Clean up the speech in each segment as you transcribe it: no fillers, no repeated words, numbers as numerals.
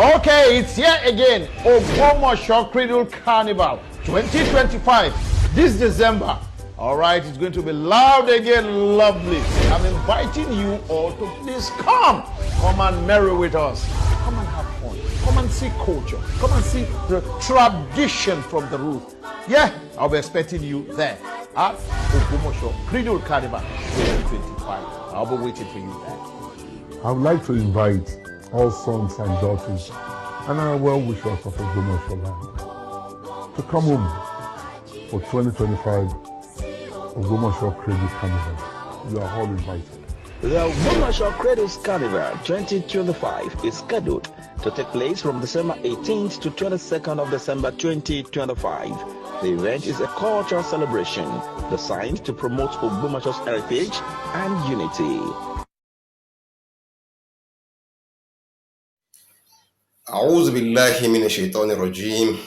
Okay, it's here again. Ogbomoso Cradle Carnival 2025 this December. All right, it's going to be loud again, lovely. I'm inviting you all to please come. Come and merry with us. Come and have fun. Come and see culture. Come and see the tradition from the root. Yeah, I'll be expecting you there at Ogbomoso Cradle Carnival 2025. I'll be waiting for you there. I would like to invite all sons and daughters and our well-wishers of Ogbomoso land to come home for 2025 Ogbomoso Cradle Carnival. You are all invited. The Ogbomoso Cradles Carnival 2025 is scheduled to take place from December 18th to 22nd of December 2025. The event is a cultural celebration designed to promote Ogbomoso's heritage and unity. أعوذ بالله من الشيطان الرجيم.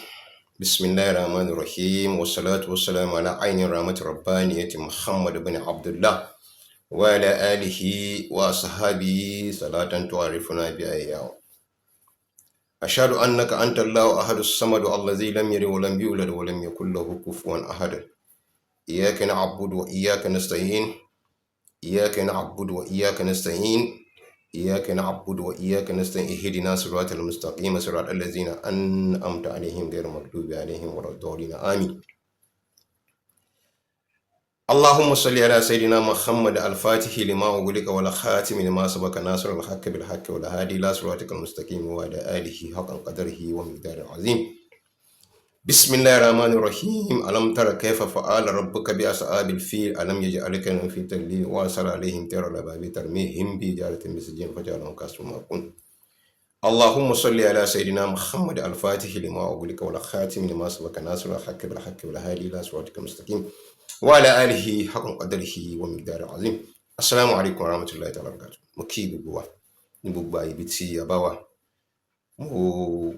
بسم الله الرحمن الرحيم، والصلاة والسلام على عين الرحمة الربانية محمد بن عبد الله وعلى آله وأصحابه، صلاة تعرفنا بها إياه. أشهد أنك أنت الله أحد الصمد الذي لم يلد ولم يولد ولم يكن له كفوا أحد. إياك نعبد وإياك نستعين، إياك نعبد وإياك نستعين، إياك نعبد وإياك نستعين، اهدنا صراط المستقيم، صراط الذين أنعمت عليهم غير المغضوب عليهم ولا الضالين، آمين. اللهم صل على سيدنا محمد الفاتح لما أغلق والخاتم لما سبق، ناصر الحق بالحق، والهادي إلى صراطك المستقيم، وعلى آله حق قدره ومقداره العظيم. بسم الله الرحمن الرحيم. ألم تر كيف فعل ربك بأصحاب الفيل؟ ألم يجعل كيدهم في تضليل وأرسل عليهم طيرا أبابيل ترميهم بحجارة من سجيل فجعلهم كعصف مأكول. اللهم صل على سيدنا محمد الفاتح لما أغلق والخاتم لما سبق، ناصر الحق بالحق، والهادي إلى صراطك المستقيم، وعلى آله حق قدره ومقداره العظيم. السلام عليكم ورحمة الله تعالى وبركاته. Mo kí gbogbo wa ní gbogbo àyè ibi tí a bá wà. Mo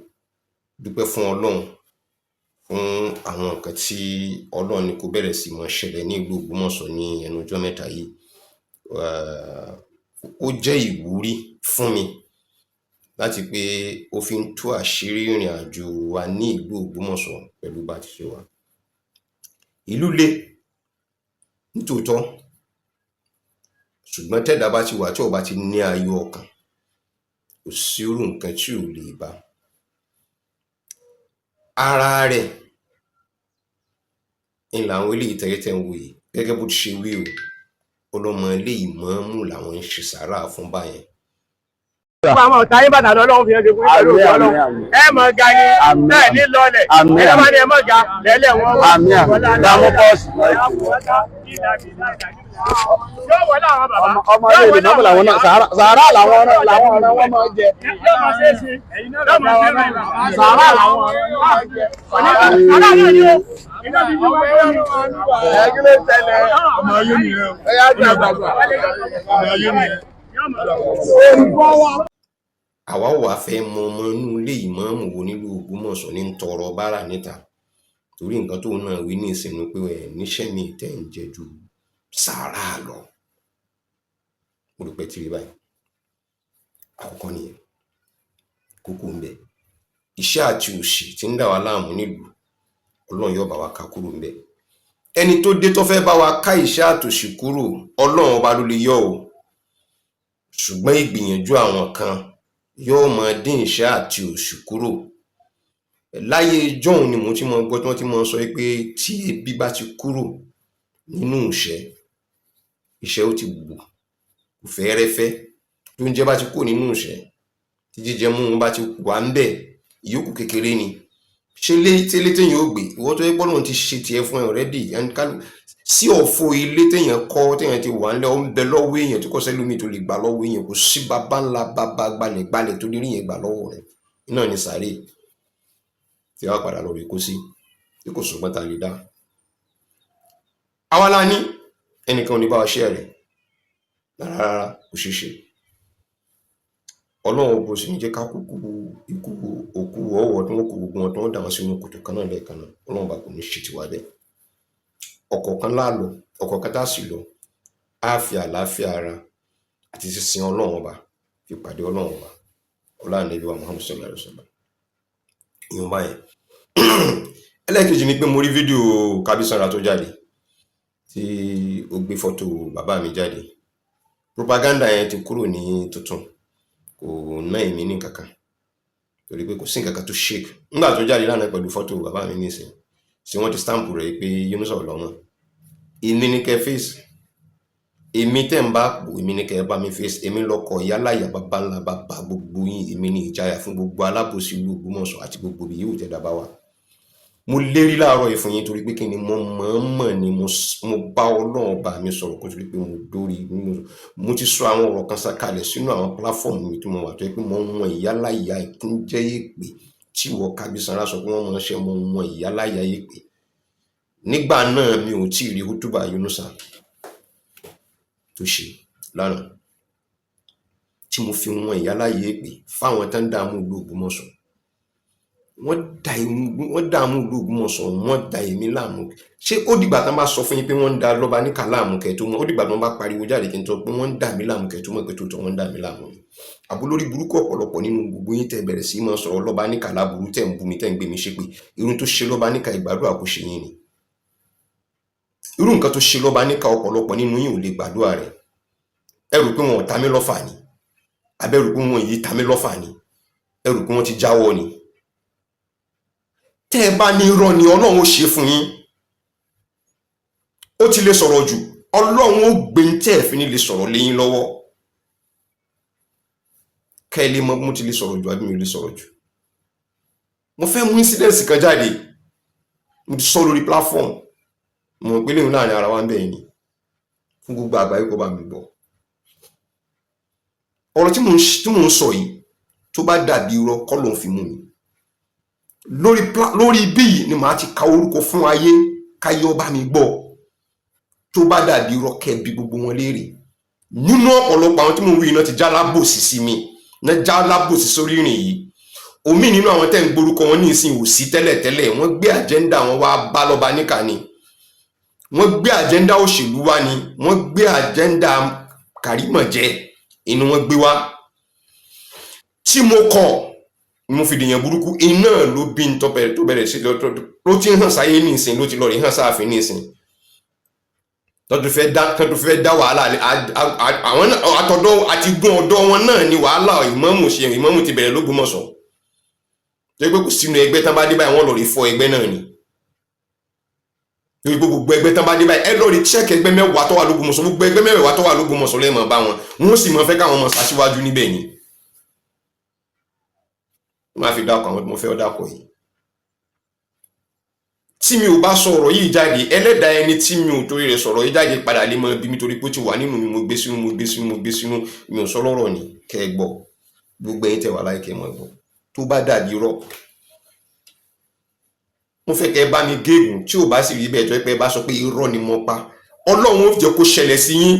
dúpẹ́ fún Ọlọ́run fún àwọn nǹkan tí Ọlọ́run ní kó bẹ̀rẹ̀ sí máa ṣẹlẹ̀ ní ìlú Ògbómọ̀ṣọ́ ní ẹnu ọjọ́ mẹ́ta yìí. Ó jẹ́ ìwúrí fún mi láti pé ó fi ń tú àṣírí ìrìn àjò wa ní ìlú Ògbómọ̀ṣọ́ pẹ̀lú bá ti ṣe wà. Ìlú le nítòótọ́, ṣùgbọ́n tẹ́dàá bá ti wà, tí ò bá ti ní ayọ̀ ọkàn, kò sírú nǹkan tí ò lè bá. Ara rẹ̀ ń làwọn eléyìí tẹ́ ń wò yìí. Gẹ́gẹ́ bó ti ṣe wí o, ó lọ́mọ ilé ìmáàmù làwọn ń ṣe sàárà fún báyẹn. Gbogbo àwọn ọ̀tá yín bàtà lọ́lọ́run fi hàn ṣe fún yín pẹ̀lú òkú Ọlọ́run. Ẹ mọ̀ ga ni bẹ́ẹ̀ ní lọlẹ̀. Ẹ bá ní ẹ mọ̀ ga lẹ́lẹ̀ wọn. Àmín, àmín. Dààmú pọ́ọ̀sì. Yóò wọlé àwọn bàbá. Ọmọ ilé ìlú mọ́mù làwọn náà, sàárà làwọn náà, làwọn ọ̀rẹ́ wọn máa ń jẹ. Yóò máa ṣe é ṣe. Yóò máa ṣe é rìn. Sàárà làwọn ọ̀rẹ́ wọn máa ń jẹ. Aláàánú ni o. Iná ti yí wọ́n ní. Ẹ kí ló ń tẹ̀lé? Ọmọ ayé nìyẹn. Ẹ yá jẹ àgbàgbà. Ọmọ ayé nìyẹn. Àwa ò wá fẹ́ mọ ọmọ inú ilé ìmáàmù wo nílùú Ògbómọ̀ṣọ́ ní ń tọrọ bárà níta, torí nǹkan tóun náà wí ní ìsinmi pé ẹ níṣẹ́ mi tẹ́ ń jẹ ju sàárà lọ. Mo rò pé tí rí báyìí. Àkọ́kọ́ nìyẹn, kókó ń bẹ. Ìṣẹ́ àti òṣì tí ń dà wá láàmú nílùú, Ọlọ́run yóò bá wa ká kúrò ń bẹ. Ẹni tó dé tó fẹ́ bá wa ká ìṣẹ́ àtòṣì kúrò, Ọlọ́run Ọba ló lè yọ o, ṣùgbọ́n ìgbìyànjú àwọn kan yóò máa dín ìṣẹ́ àti òṣì kúrò. Láyé ijọ́un ni mò ń ti máa gbọ́ tí wọ́n ti máa sọ pé tí ebi bá ti kúrò nínú ìṣẹ́, ìṣẹ́ ó ti bù kò fẹ́ẹ́rẹ́fẹ́. Tóúnjẹ bá ti kúrò nínú ìṣẹ́, tí jíjẹ múmu bá ti wà ńbẹ̀, ìyókù kékeré ni. Ṣé ilé tí ilé téèyàn ó gbé, ìwọ tó jẹ́ pé Ọlọ́run ti ṣe tiẹ̀ fún ẹ already, sí ọ̀fọ̀ ilé téèyàn kọ́, téèyàn ti wà ńlẹ̀, ó ń bẹ lọ́wọ́ èèyàn tí kò sẹ́lòmíì tó lè gbà lọ́wọ́ èèyàn. Kò sí baba ńlá baba gbalẹ̀gbalẹ̀ tó lè rí yẹn gbà lọ́wọ́ rẹ̀. Iná ni sàárè tí wàá padà lọ rí kó sí tí kò sọ́gbọ́n tá a lè dá. Àwa la ní ẹnìkan ò ní bá wa ṣe rẹ̀ rárá rárá, kò ṣeé ṣe. Ọlọ́run bó sì ní jẹ́ ká kúkú ikú òkú ọ̀wọ̀ tí wọ́n kó gbogbo wọn tí wọ́n dà wọ́n sínú kòtò kan náà lẹ́ẹ̀kan náà. Ọlọ́run bá kò ní ṣe tiwa bẹ́ẹ̀. Ọ̀kọ̀ọ̀kan lá lọ, ọ̀kọ̀ọ̀kan tá sì lọ, á fi àlàáfíà ara àti sísin Ọlọ́run Ọba fi pàdé Ọlọ́run Ọba. Ọlá Ànábì wa Muhammad sallallahu alaihi wasallam. Ìyọ̀n báyẹn. Ẹlẹ́ẹ̀kejì ni pé mo rí fídíò Kábísánra tó jáde, tí ó gbé fọ́tò bàbá mi jáde. Propaganda yẹn ti kúrò ní tuntun, kò ná èmi ní kankan, torí pé kò sí nǹkan kan tó shake nígbà tó jáde lánàá pẹ̀lú fọ́tò bàbá mi. Nísìnyí tí wọ́n ti stamp rẹ̀ pé Yunusa ọlọ́mọ, èmi ní kẹ́ face. Èmi tẹ́ ń bá pò, èmi ní kẹ́ bá mi face. Èmi lọkọ̀ yálàyà bàbá ńlá bàbá gbogbo yín. Èmi ní ìjáyà fún gbogbo alábòsí ìlú Ògbómọ̀ṣọ́ àti gbogbo ibi yóò tẹ́ dábàá wa. Mo lérí láàárọ̀ yìí fún yín, torí pé kí ni, mo mọ̀ọ́mọ̀ ni mo bá Ọlọ́run ọba mi sọ̀rọ̀ kó torí pé mo dórí. Mo ti sọ àwọn ọ̀rọ̀ kan kalẹ̀ sínú àwọn platform mi tí mo wà, tó yẹ pé mo wọn ìyáláyà tó ń jẹ́ èpè tí ìwọ Kábísánra sọ pé wọ́n máa ń ṣe. Mo wọn ìyáláyà èpè nígbà náà. Mi ò tí ì rí hútùbà Yunusa tó ṣe lánàá tí mo fi wọn ìyáláyà èpè fáwọn tó ń dààmú ìlú Ògbómọ̀ṣọ́. Wọ́n dààmú ìlú Ògbómọ̀ṣọ́, wọ́n da èmi láàmú. Ṣé ó dìgbà tán bá sọ fún yín pé wọ́n ń da lọ́ba níkà láàmú kẹ́ tó mọ̀? Ó dìgbà tán bá pariwo jáde kí n tó pé wọ́n ń dà mí láàmú kẹ́ tó mọ̀ pé tó tọ́ wọ́n ń dà mí láàmú ni? Àbólórí burúkú ọ̀pọ̀lọpọ̀ nínú gbogbo yín tẹ́ bẹ̀rẹ̀ sí máa sọ̀rọ̀ lọ́ba níkà láburú, tẹ́ ń bú mi, tẹ́ ń gbé mi ṣépè, irun tó ṣe lọ́ba níkà, ìgbàdúrà kò ṣe yín ni. Irú nǹkan tó ṣe lọ́ba níkà, ọ̀pọ̀lọpọ̀ nínú yín ò lè gbàdúrà rẹ̀. Ẹ rò pé wọn ò ta mí lọ́fà ni, àbẹ́ rò pé wọn yìí ta mí lọ́fà ni? Ẹ rò pé wọ́n ti jáwọ́ ni? Tẹ́ ẹ bá ní irọ́ ni, Ọlọ́run ó ṣe fún yín. Ó ti lè sọ̀rọ̀ jù, Ọlọ́run ó gbé ń tẹ́ ẹ̀ fi ní lè sọ̀rọ̀ léyìn lọ́wọ́, kẹ́ ẹ lè mọ bí mo ti lè sọ̀rọ̀ jù àbí mi ò lè sọ̀rọ̀ jù. Mo fẹ́ mú incident kan jáde. Mo ti sọ lórí platform, mo mọ̀ pé léyìn láàrin ara wa ń bẹ̀ ni, fún gbogbo àgbáyé kó bá mi gbọ́. Ọ̀rọ̀ tí mò ń sọ yìí, tó bá dàbí irọ́, kọ́ ló ń fi mú mi lórí ibí yìí ni màá ti ka orúkọ fún ayé, káyé ọba mi gbọ́. Tó bá dàbí irọ́, kẹ́ bí gbogbo wọn léèrè. Nínú ọ̀pọ̀lọpọ̀ àwọn tí mo wí iná ti já lábòsí sí mi náà, já lábòsí sórí ìrìn yìí. Omi nínú àwọn tẹ́ ń gborúkọ wọn ní ìsìn ò sí tẹ́lẹ̀tẹ́lẹ̀. Wọ́n gbé agenda wọn wá bá lọ́ba níkà ni, wọ́n gbé agenda òṣèlú wá ni, wọ́n gbé agenda kàrímọ̀jẹ inú wọn gbé wá tí mo kọ̀, mo fi dèèyàn burúkú. Iná ló bí n tó bẹ̀rẹ̀, tó bẹ̀rẹ̀ sí ló ti ń hàn sáyé ní ìsìn, ló ti lọ rí hàn sáàfin ní ìsìn, tó fẹ́ dá wàhálà àwọn àtọ̀dọ̀ àti gún ọ̀dọ̀ wọn náà ni wàhálà ìmáàmù ṣe. Ìmáàmù ti bẹ̀rẹ̀ l'Ógbómọ̀ṣọ́, tó yẹ pé kò sínú ẹgbẹ́ tán bá dé báyìí, wọ́n lọ rí fọ́ ẹgbẹ́ náà ni. Torí gbogbo ẹgbẹ́ tán bá dé báyìí, ẹ lọ rí check ẹgbẹ́ 10 tó wà l'Ógbómọ̀ṣọ́, gbogbo ẹgbẹ́ 10 tó wà l'Ógbómọ̀ṣọ́ lẹ́ẹ̀mọ̀ bá wọn, wọ́n sì mọ̀ fẹ́ káwọn mọ̀ ṣaṣíwájú níbẹ̀ ni. Má fi dákọ̀ àwọn tí mo fẹ́ dákọ̀ yìí. Tí mi ò bá sọ ọ̀rọ̀ yìí jáde, ẹlẹ́dàá ẹni tí mi ò torí rẹ̀ sọ̀rọ̀ yìí jáde padà lè mọ bí mi, torí pé ó ti wà nínú mi. Mo gbé sínú, mo gbé sínú, mo gbé sínú, mi ò sọ lọ́rọ̀ ni. Kẹ́ ẹ gbọ́, gbogbo ẹ̀yin tẹ́ wà láyé, kẹ́ ẹ mọ̀ gbọ́. Tó bá dàbí irọ́, mo fẹ́ kẹ́ ẹ bá mi gégùn. Tí ò bá sì rí bẹ́ẹ̀, tó yẹ pé ẹ bá sọ pé irọ́ ni mo pa, Ọlọ́run ó jẹ́ kó ṣẹlẹ̀ sí yín.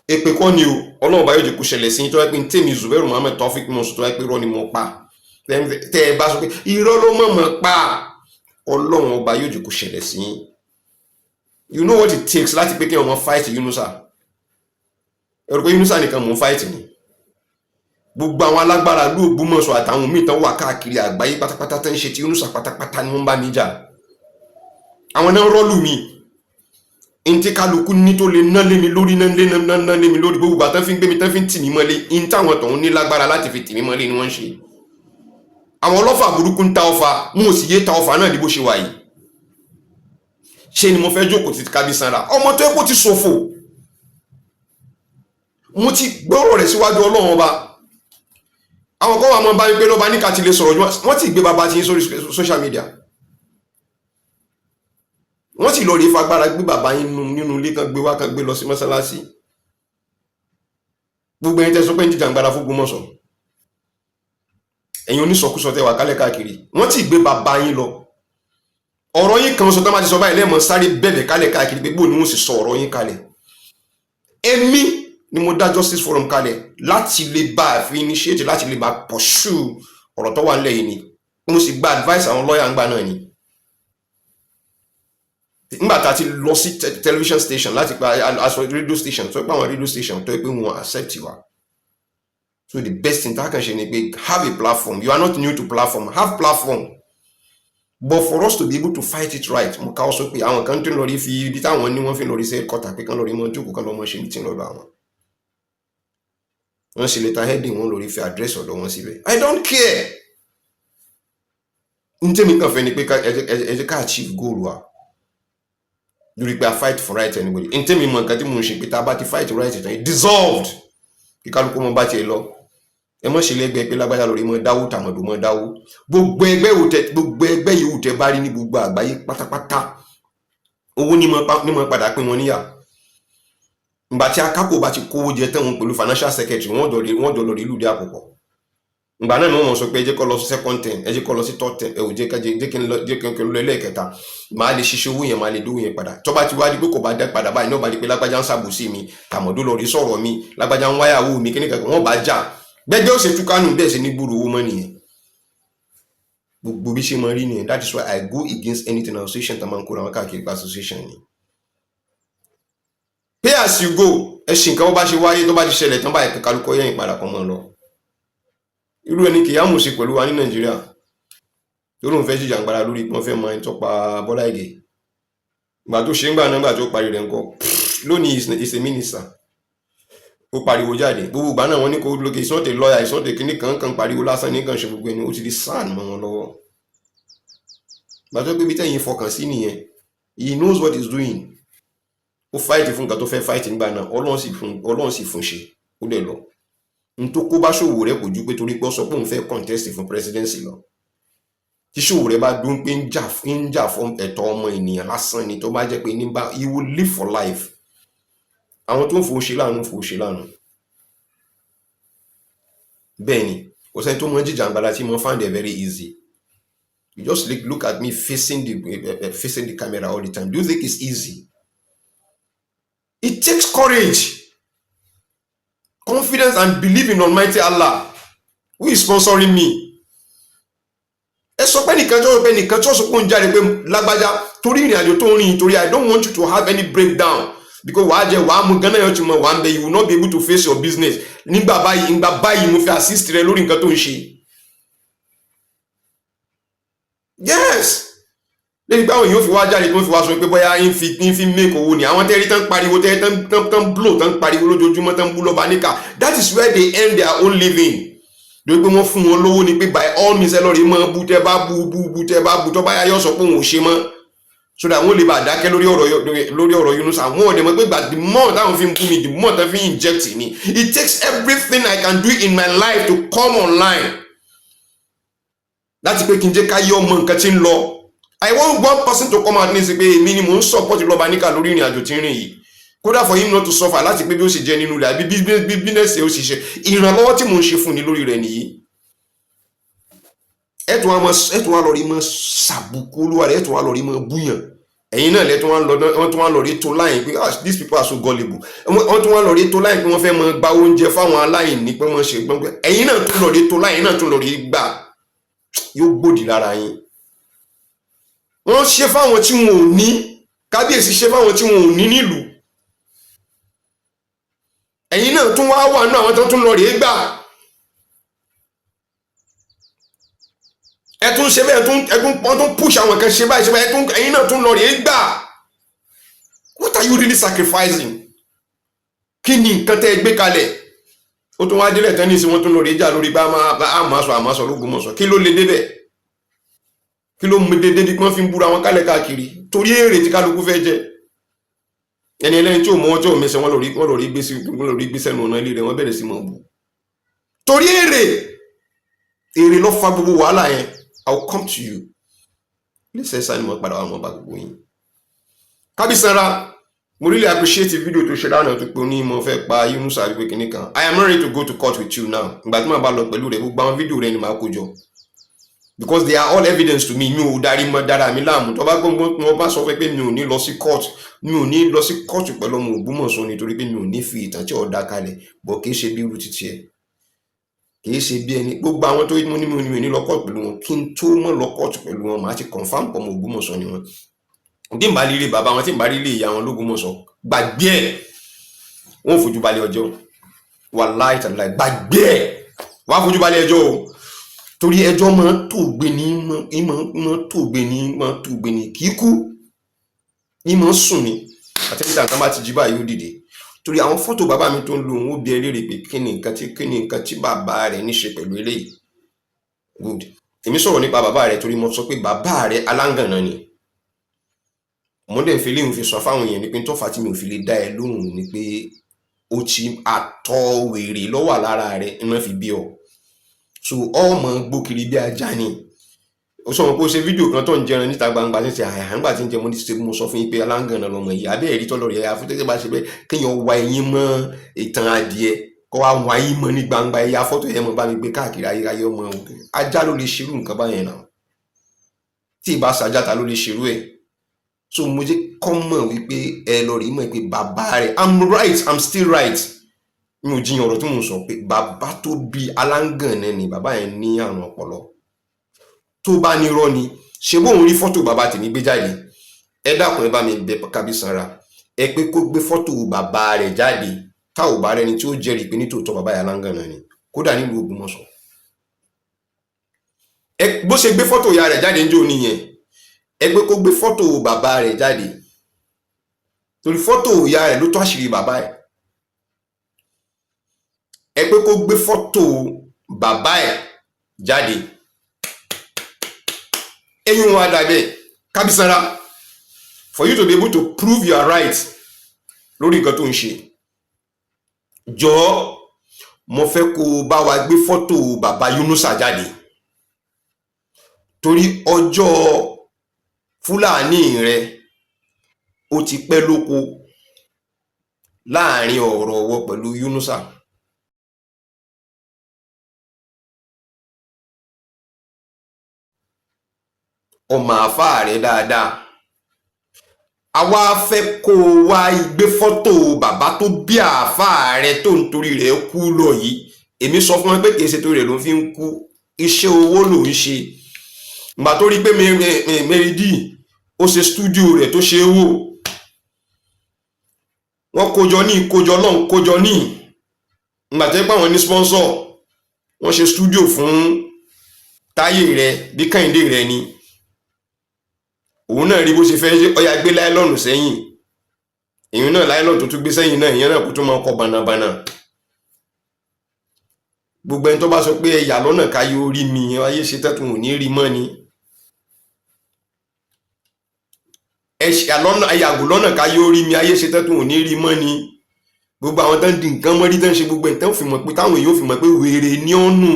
Èpè kọ́ ni o, Ọlọ́run bá yóò jẹ́ kó ṣẹlẹ̀ sí yín. Tó yẹ pé tèmi Zubairu Muhammed Taofik mọ̀ sọ, tó yẹ pé irọ́ ni mo pa, tẹ́ ẹ bá sọ pé irọ́ ló mọ̀mọ́ pa, Ọlọ́run ọba yóò jẹ́ kó ṣẹlẹ̀ sí yín. You know what it takes láti pé kí ọmọ fight Yunusa? Ẹ̀rù pé Yunusa nìkan mò ń fight ni. Gbogbo àwọn alágbára ìlú Ògbómọ̀ṣọ́ àtàwọn míì tán wà káàkiri àgbáyé pátápátá tán ń ṣe ti Yunusa pátápátá ni wọ́n bá mi jà. Àwọn náà rọ́ọ̀lù mi ntí kálukú ní tó lè ná lé mi lórí, ná lé ná ná lé mi lórí. Gbogbo àtàn fi ń gbé mi, tán fi ń tì mí mọ́lé, ní táwọn tọ̀hún ní lágbára láti fi tì mí mọ́lé ni wọ́n ń ṣe. Àwọn ọlọ́fà burúkú ń ta ọfà, wọn ò sì yé ta ọfà náà di bó ṣe wà yìí. Ṣé ni mo fẹ́ jókòó ti Kábísánra, ọmọ tó yẹ kó ti ṣòfò? Mo ti gbọ́rọ̀ rẹ̀ síwájú Ọlọ́run ọba. Àwọn kan wà mọ́ bá mi pé lọ́ba níkà ti lè sọ̀rọ̀ jù. Wọ́n ti gbé bàbá ti yín sórí social media, wọ́n sì lọ rí fagbára gbé bàbá yín nínú ilé kan, gbé wá kan, gbé lọ sí mọ́sálásí. Gbogbo ẹ̀yin tẹ́ sọ pé ń jìjàngbara fún Ògbómọ̀ṣọ́, ẹ̀yin onísọkúsọ tẹ́ wà kálẹ̀ káàkiri, wọ́n ti gbé bàbá yín lọ. Ọ̀rọ̀ yín kan sọ tán bá ti sọ báyìí, lẹ́ẹ̀mọ́ sáré bẹ̀bẹ̀ kálẹ̀ káàkiri pé bóun ni wọ́n sì sọ ọ̀rọ̀ yín kalẹ̀. Èmi ni mo dá Justice Forum kalẹ̀ láti lè bá a fi initiate, láti lè bá a pursue ọ̀rọ̀ tó wà nílẹ̀ yìí ni. Mo sì gba advice àwọn lọ́ọ̀yà ńgbà náà ni. Nígbà tá a ti lọ sí television station láti gba aṣọ radio station tó pé, àwọn radio station tó pé wọn accept wa. So the best thing tá a kàn ṣe ni pé have a platform. You are not new to platform. Have platform, but for us to be able to fight it right, mo káwọ́ sọ pé àwọn kan tó ń lọ rí fi ibi táwọn ní wọ́n fi lọ rí sí headquarter pé kán lọ rí mọ́ jókòó, kán lọ mọ́ ṣe meeting lọ́dọ̀ àwọn. Wọ́n ṣe letter heading, wọ́n lọ rí fi address ọ̀dọ̀ wọn síbẹ̀. I don't care. N tẹ́mi kàn fẹ́ ni pé ẹ jẹ́ ká achieve goal wa lórí pé a fight for right anybody. N tẹ́mi mọ nǹkan tí mo ń ṣe pé tá a bá ti fight right tán, it dissolved, kí kálukú mọ bá tiẹ̀ lọ. Ẹ mọ̀ ṣe lẹ́gbẹ̀ẹ́ pé lágbájá lórí mọ́ dáwó, tàmọ̀dò mọ́ dáwó. Gbogbo ẹgbẹ́ wò tẹ, gbogbo ẹgbẹ́ yòówù tẹ bá rí ní gbogbo àgbáyé pátápátá, owó ní mọ́ padà pín wọn níyà. Ìgbà tí akápò bá ti kówó jẹ tán, wọn pẹ̀lú financial secretary, wọ́n jọ lọ rí lùdí àpòpọ̀. Ìgbà náà ni wọ́n mọ̀ sọ pé ẹ jẹ́ kó lọ sí second term, ẹ jẹ́ kó lọ sí third term, ẹ ò jẹ́ kí n lọ, jẹ́ kí n lọ ẹlẹ́ẹ̀kẹta, màá lè ṣiṣẹ́ owó yẹn, màá lè dówó yẹn padà. Tó bá ti wá di pé kò bá dá padà báyìí náà, bá di pé lágbájá ń ṣàbòsí mi, tàmọ̀dó lọ rí sọ̀rọ̀ mi, lágbájá ń wáyàwó mi, kíní kankan, wọ́n bá jà, gbẹ́gbẹ́ ó ṣe túkánù bẹ́ẹ̀ ṣe ní gbúrò owó mọ́ nìyẹn. Gbogbo bí ṣe máa rí nìyẹn. That is why I go against anything association tá máa ń kóra wọn káàkiri pa association ni. Pay as you go. Ẹ ṣe nǹkan bó bá ṣe wáyé, tó bá ti ṣẹlẹ̀ tán báyìí, kálukọ́ yẹ̀yìn padà kan mọ́ lọ. Irú ẹni Kèyámù ṣe pẹ̀lú wa ní Nàìjíríà, tó lóun fẹ́ jìjàngbara lórí pé wọ́n fẹ́ mọ ẹni tó pa Bọ́lá Ìgè. Ìgbà tó ṣe ń gbà náà, gbà tó parí rẹ̀ ńkọ́? Lónìí is a minister. Ó pariwo jáde gbogbo ìgbà náà, wọ́n ní kó lókè, it's not a lawyer, it's not a kíní kan kan, pariwo lásán ní kan ṣe gbogbo ẹni, ó ti di sàn mọ́ wọn lọ́wọ́. Ìgbà tó pé bí tẹ̀yìn fọkàn sí nìyẹn, he knows what he's doing. Ó fight fún nǹkan tó fẹ́ fight nígbà náà, Ọlọ́run sì fún ṣe, ó dẹ̀ lọ. N tó kó bá Sowore kò ju pé torí pé ó sọ pé òun fẹ́ contest fún presidency lọ. Tí Sowore bá dún pé ń jà fún ẹ̀tọ́ ọmọ ènìyàn lásán ni, tó bá jẹ́ pé nígbà, he will live for life. Àwọn tó ń fowó ṣe láàánú, fowó ṣe láàánú. Bẹ́ẹ̀ ni, kò sẹ́ni tó mọ jìjàngbara tí mo find it very easy. You just look at me facing the camera all the time. Do you think it's easy? It takes courage, confidence and belief in Almighty Allah who is sponsoring me. Ẹ sọ pé nìkan tó pé nìkan tó sọ pé òun jáde pé lágbájá torí ìrìn àjò tó ń rìn, torí I don't want you to have any breakdown, because wàá jẹ wàá mú gánà yóò ti mọ wàá ń bẹ, you will not be able to face your business nígbà báyìí. Nígbà báyìí, mo fi assist rẹ lórí nǹkan tó ń ṣe. Yes, lẹ́yìn pé àwọn èèyàn fi wá jáde, tó ń fi wá sọ pé bóyá ń fi make owó ni. Àwọn tẹ́rí tán pariwo, tẹ́rí tán tán blow, tán pariwo lójoojúmọ́, tán bú lọ́ba níkà, that is where they earn their own living, lórí pé wọ́n fún wọn lówó ni pé by all means, ẹ lọ́ọ́ rí mọ́ bú, tẹ́ bá bú bú bú, tẹ́ bá bú, tó bá yá, yọ sọ pé òun ò ṣe mọ́, so that wọ́n lè bá dákẹ́ lórí ọ̀rọ̀ Yunus. Àwọn ọ̀dẹ̀ mọ̀ pé gbà the more táwọn fi ń bú mi, the more táwọn fi ń inject mi. It takes everything I can do in my life to come online láti pé kí n jẹ́ ká yọ ọmọ nǹkan tí ń lọ. I want one person to come out ní sí pé èmi ni mò ń support lọ́ba níkà lórí ìrìn àjò tí ń rìn yìí, kódà for him not to suffer, láti pé bí ó ṣe jẹ nínú rẹ̀ àbí bí business ó ṣe ṣe, ìrànlọ́wọ́ tí mò ń ṣe fún ni lórí rẹ̀ nìyí. Ẹ tún wá lọ rí mọ́ ṣàbùkù olúwa rẹ̀, ẹ tún wá lọ rí mọ́ búyàn. Ẹ̀yin náà lẹ́tún wá lọ, wọ́n tún wá lọ rí tó láyìn pé, "Ah, these people are so gullible." Wọ́n tún wá lọ rí tó láyìn pé wọ́n fẹ́ mọ gba oúnjẹ fáwọn aláìní, pé wọ́n ṣe gbọ́n. Ẹ̀yin náà tún lọ rí tó láyìn náà, tún lọ rí gbà, yóò gbòdì lára yín. Wọ́n ṣe fáwọn tí wọn ò ní, kábíyèsí ṣe fáwọn tí wọn ò ní nílùú. Ẹ̀yin náà tún wá wà nínú àwọn tó tún lọ rèé gbà. Ẹ tún ṣe bẹ́ẹ̀, ẹ tún wọ́n tún push àwọn kan ṣe báyìí, ṣe báyìí, ẹ tún, ẹ̀yin náà tún lọ rèé gbà. What are you really sacrificing? Kí ni nǹkan tẹ́ ẹ gbé kalẹ̀? Ó tún wá délẹ̀ tán ní ìsìn, wọ́n tún lọ rèé jà lórí bá àmọ́ sọ l'Ógbómọ̀ṣọ́. Kí ló lè débẹ̀? Kí ló mú dédé bí wọ́n fi ń búra wọn kálẹ̀ káàkiri? Torí èrè tí kálukú fẹ́ jẹ. Ẹni ẹlẹ́ni tí ò mọ ọjọ́ mẹsẹ̀, wọ́n lọ rí gbé sí, wọ́n lọ rí gbé sẹ́nu ọ̀nà ilé rẹ̀, wọ́n bẹ̀rẹ̀ sí mọ̀ bù torí èrè. Èrè ló fa gbogbo wàhálà yẹn. I will come to you. Lẹ́sẹ̀ sani mo padà wà mọ́ bá gbogbo yín. Kábísára, mo really appreciate video tó ṣe lánàá, tó pé ní mo fẹ́ pa Yunusa wípé kinní kan. I am not ready to go to court with you now. Ìgbà tí màá bá lọ pẹ̀lú rẹ̀, gbogbo àwọn fídíò rẹ̀ ni màá kó jọ, because they are all evidence to me. Mi ò darí mọ́ dára mi láàmú. Tó bá gbọ́ngbọ́n, wọn bá sọ fẹ́ pé mi ò ní lọ sí court, mi ò ní lọ sí court pẹ̀lú ọmọ Ògbómọ̀ṣọ́, nítorí pé mi ò ní fi ìtàn tí ọ̀dà kalẹ̀ bọ̀. Kì í ṣe bí irú títí ẹ̀, kì í ṣe bí ẹni gbogbo àwọn tó mú ní mi ò ní lọ court pẹ̀lú wọn. Kí n tó mọ̀ lọ court pẹ̀lú wọn, màá ti confirm pọ̀ mọ́ Ògbómọ̀ṣọ́ ni wọn. Tí n bá rí ilé bàbá wọn, tí n bá rí ilé ìyá wọn l'Ógbómọ̀ṣọ́, gbàgbé ẹ̀, wọn ò fojú balẹ̀ ọjọ́. Wàláì tàláì, gbàgbé ẹ̀. Wàá fojú balẹ̀ ẹjọ́ o, torí ẹjọ́ máa tó gbé ní, máa tó gbé ní, máa tó gbé ní, kì í kú, ní máa sùn ní àtẹ́lẹ́tà tán bá ti jí báyìí, ó dìde. Torí àwọn fọ́tò bàbá mi tó ń lo òun, ó bi ẹ léèrè pé kí ni nǹkan tí bàbá rẹ̀ ní ṣe pẹ̀lú eléyìí. Good. Èmi sọ̀rọ̀ nípa bàbá rẹ̀ torí mo sọ pé bàbá rẹ̀ aláǹgànná ni. Mo dẹ̀ fi léyìn fi sọ fáwọn èèyàn ní pé tó fà á tí mi ò fi lè dá ẹ lóhùn ni pé ó ti àtọ̀ wèrè lọ́wọ́ lára rẹ̀, iná fi bí ọ, so ọmọ gbókiri bí ajá ni. Ó sọ wọn pé ó ṣe fídíò kan tó ń jẹran níta gbangba ní ti àyà nígbà tí ń jẹ. Mo ní ṣe mo sọ fún yín pé aláǹgànná lọmọ yìí abẹ́ ẹ̀rí tọ́lọ̀ rẹ̀ àfúntẹ́tẹ́ bá ṣe bẹ́ẹ̀, kéèyàn wa eyín mọ́ ìtàn adìẹ, kó wá wa eyín mọ́ ní gbangba, ẹ̀yà fọ́tò yẹn mọ́ bá mi gbé káàkiri ayérayé. Ọmọ ajá ló lè ṣerú nǹkan báyẹn náà. Tí ìbá ṣajá, ta ló lè ṣerú ẹ̀? So mo jẹ́ kọ́ mọ̀ wípé ẹ lọ rí mọ̀ pé bàbá rẹ̀, I'm right, I'm still right, mi ò jiyàn ọ̀rọ̀ tí mò ń sọ, pé bàbá tó bí aláǹgànná ni. Bàbá yẹn ní àrùn ọpọlọ. Tó bá ní irọ́ ni, ṣe bóun rí fọ́tò bàbá tèmi gbé jáde? Ẹ dákun, ẹ bá mi bẹ Kábísanra, ẹ pé kó gbé fọ́tò bàbá rẹ̀ jáde, tá ò bá rẹni tí ó jẹ́rìí pé nítòótọ́ bàbá yẹn aláǹgànná ni, kódà nílùú Ògbómọ̀ṣọ́. Ẹ bó ṣe gbé fọ́tò ìyá rẹ̀ jáde ń jò nìyẹn, ẹ pé kó gbé fọ́tò bàbá rẹ̀ jáde, torí fọ́tò ìyá rẹ̀ ló tó àṣírí bàbá ẹ̀. Ẹ pé kó gbé fọ́tò bàbá ẹ̀ jáde. Eyín wọn àdàbẹ̀ Kábísára, for you to be able to prove you are right lórí nǹkan tó ń ṣe. Jọ̀ọ́, mo fẹ́ kó o bá wa gbé fọ́tò bàbá Yunusa jáde, torí ọjọ́ Fúlàní rẹ ó ti pẹ́ lóko láàrin ọ̀rọ̀ ọwọ́ pẹ̀lú Yunusa. Ọmọ àáfàá rẹ dáadáa, àwa fẹ́ kó o wá gbé fọ́tò bàbá tó bí àáfàá rẹ tó ń torí rẹ̀ kú lọ yìí. Èmi sọ fún wọn pé kì í ṣe torí rẹ̀ ló fi ń kú, iṣẹ́ owó ló ń ṣe. Ìgbà tó rí pé Mary D ó ṣe studio rẹ̀ tó ṣe é wò, wọ́n kójọ ní kójọ lọ́n kójọ ní ìgbà tó yẹ pé àwọn ní sponsor, wọ́n ṣe studio fún táyé rẹ̀ bí Kẹ́hìndé rẹ̀ ni. Òun náà rí bó ṣe fẹ́ ṣe, ọya gbé láìlọ́ọ̀nù sẹ́yìn, èyí náà láìlọ́ọ̀nù tó tún gbé sẹ́yìn náà, ìyẹn náà kó tún máa kọ bànàbànà. Gbogbo ẹni tó bá sọ pé ẹ̀yà lọ́nà káyé orí mi, ayé ṣe tẹ́tù ò ní rí mọ́ ni. Ẹ̀yàgò lọ́nà káyé orí mi, ayé ṣe tẹ́tù ò ní rí mọ́ ni. Gbogbo àwọn tó ń di nǹkan mọ́rí, tó ń ṣe gbogbo ẹ̀, tó ń fi mọ̀ pé táwọn èèyàn fi mọ̀ pé wèrè ní ọ̀nù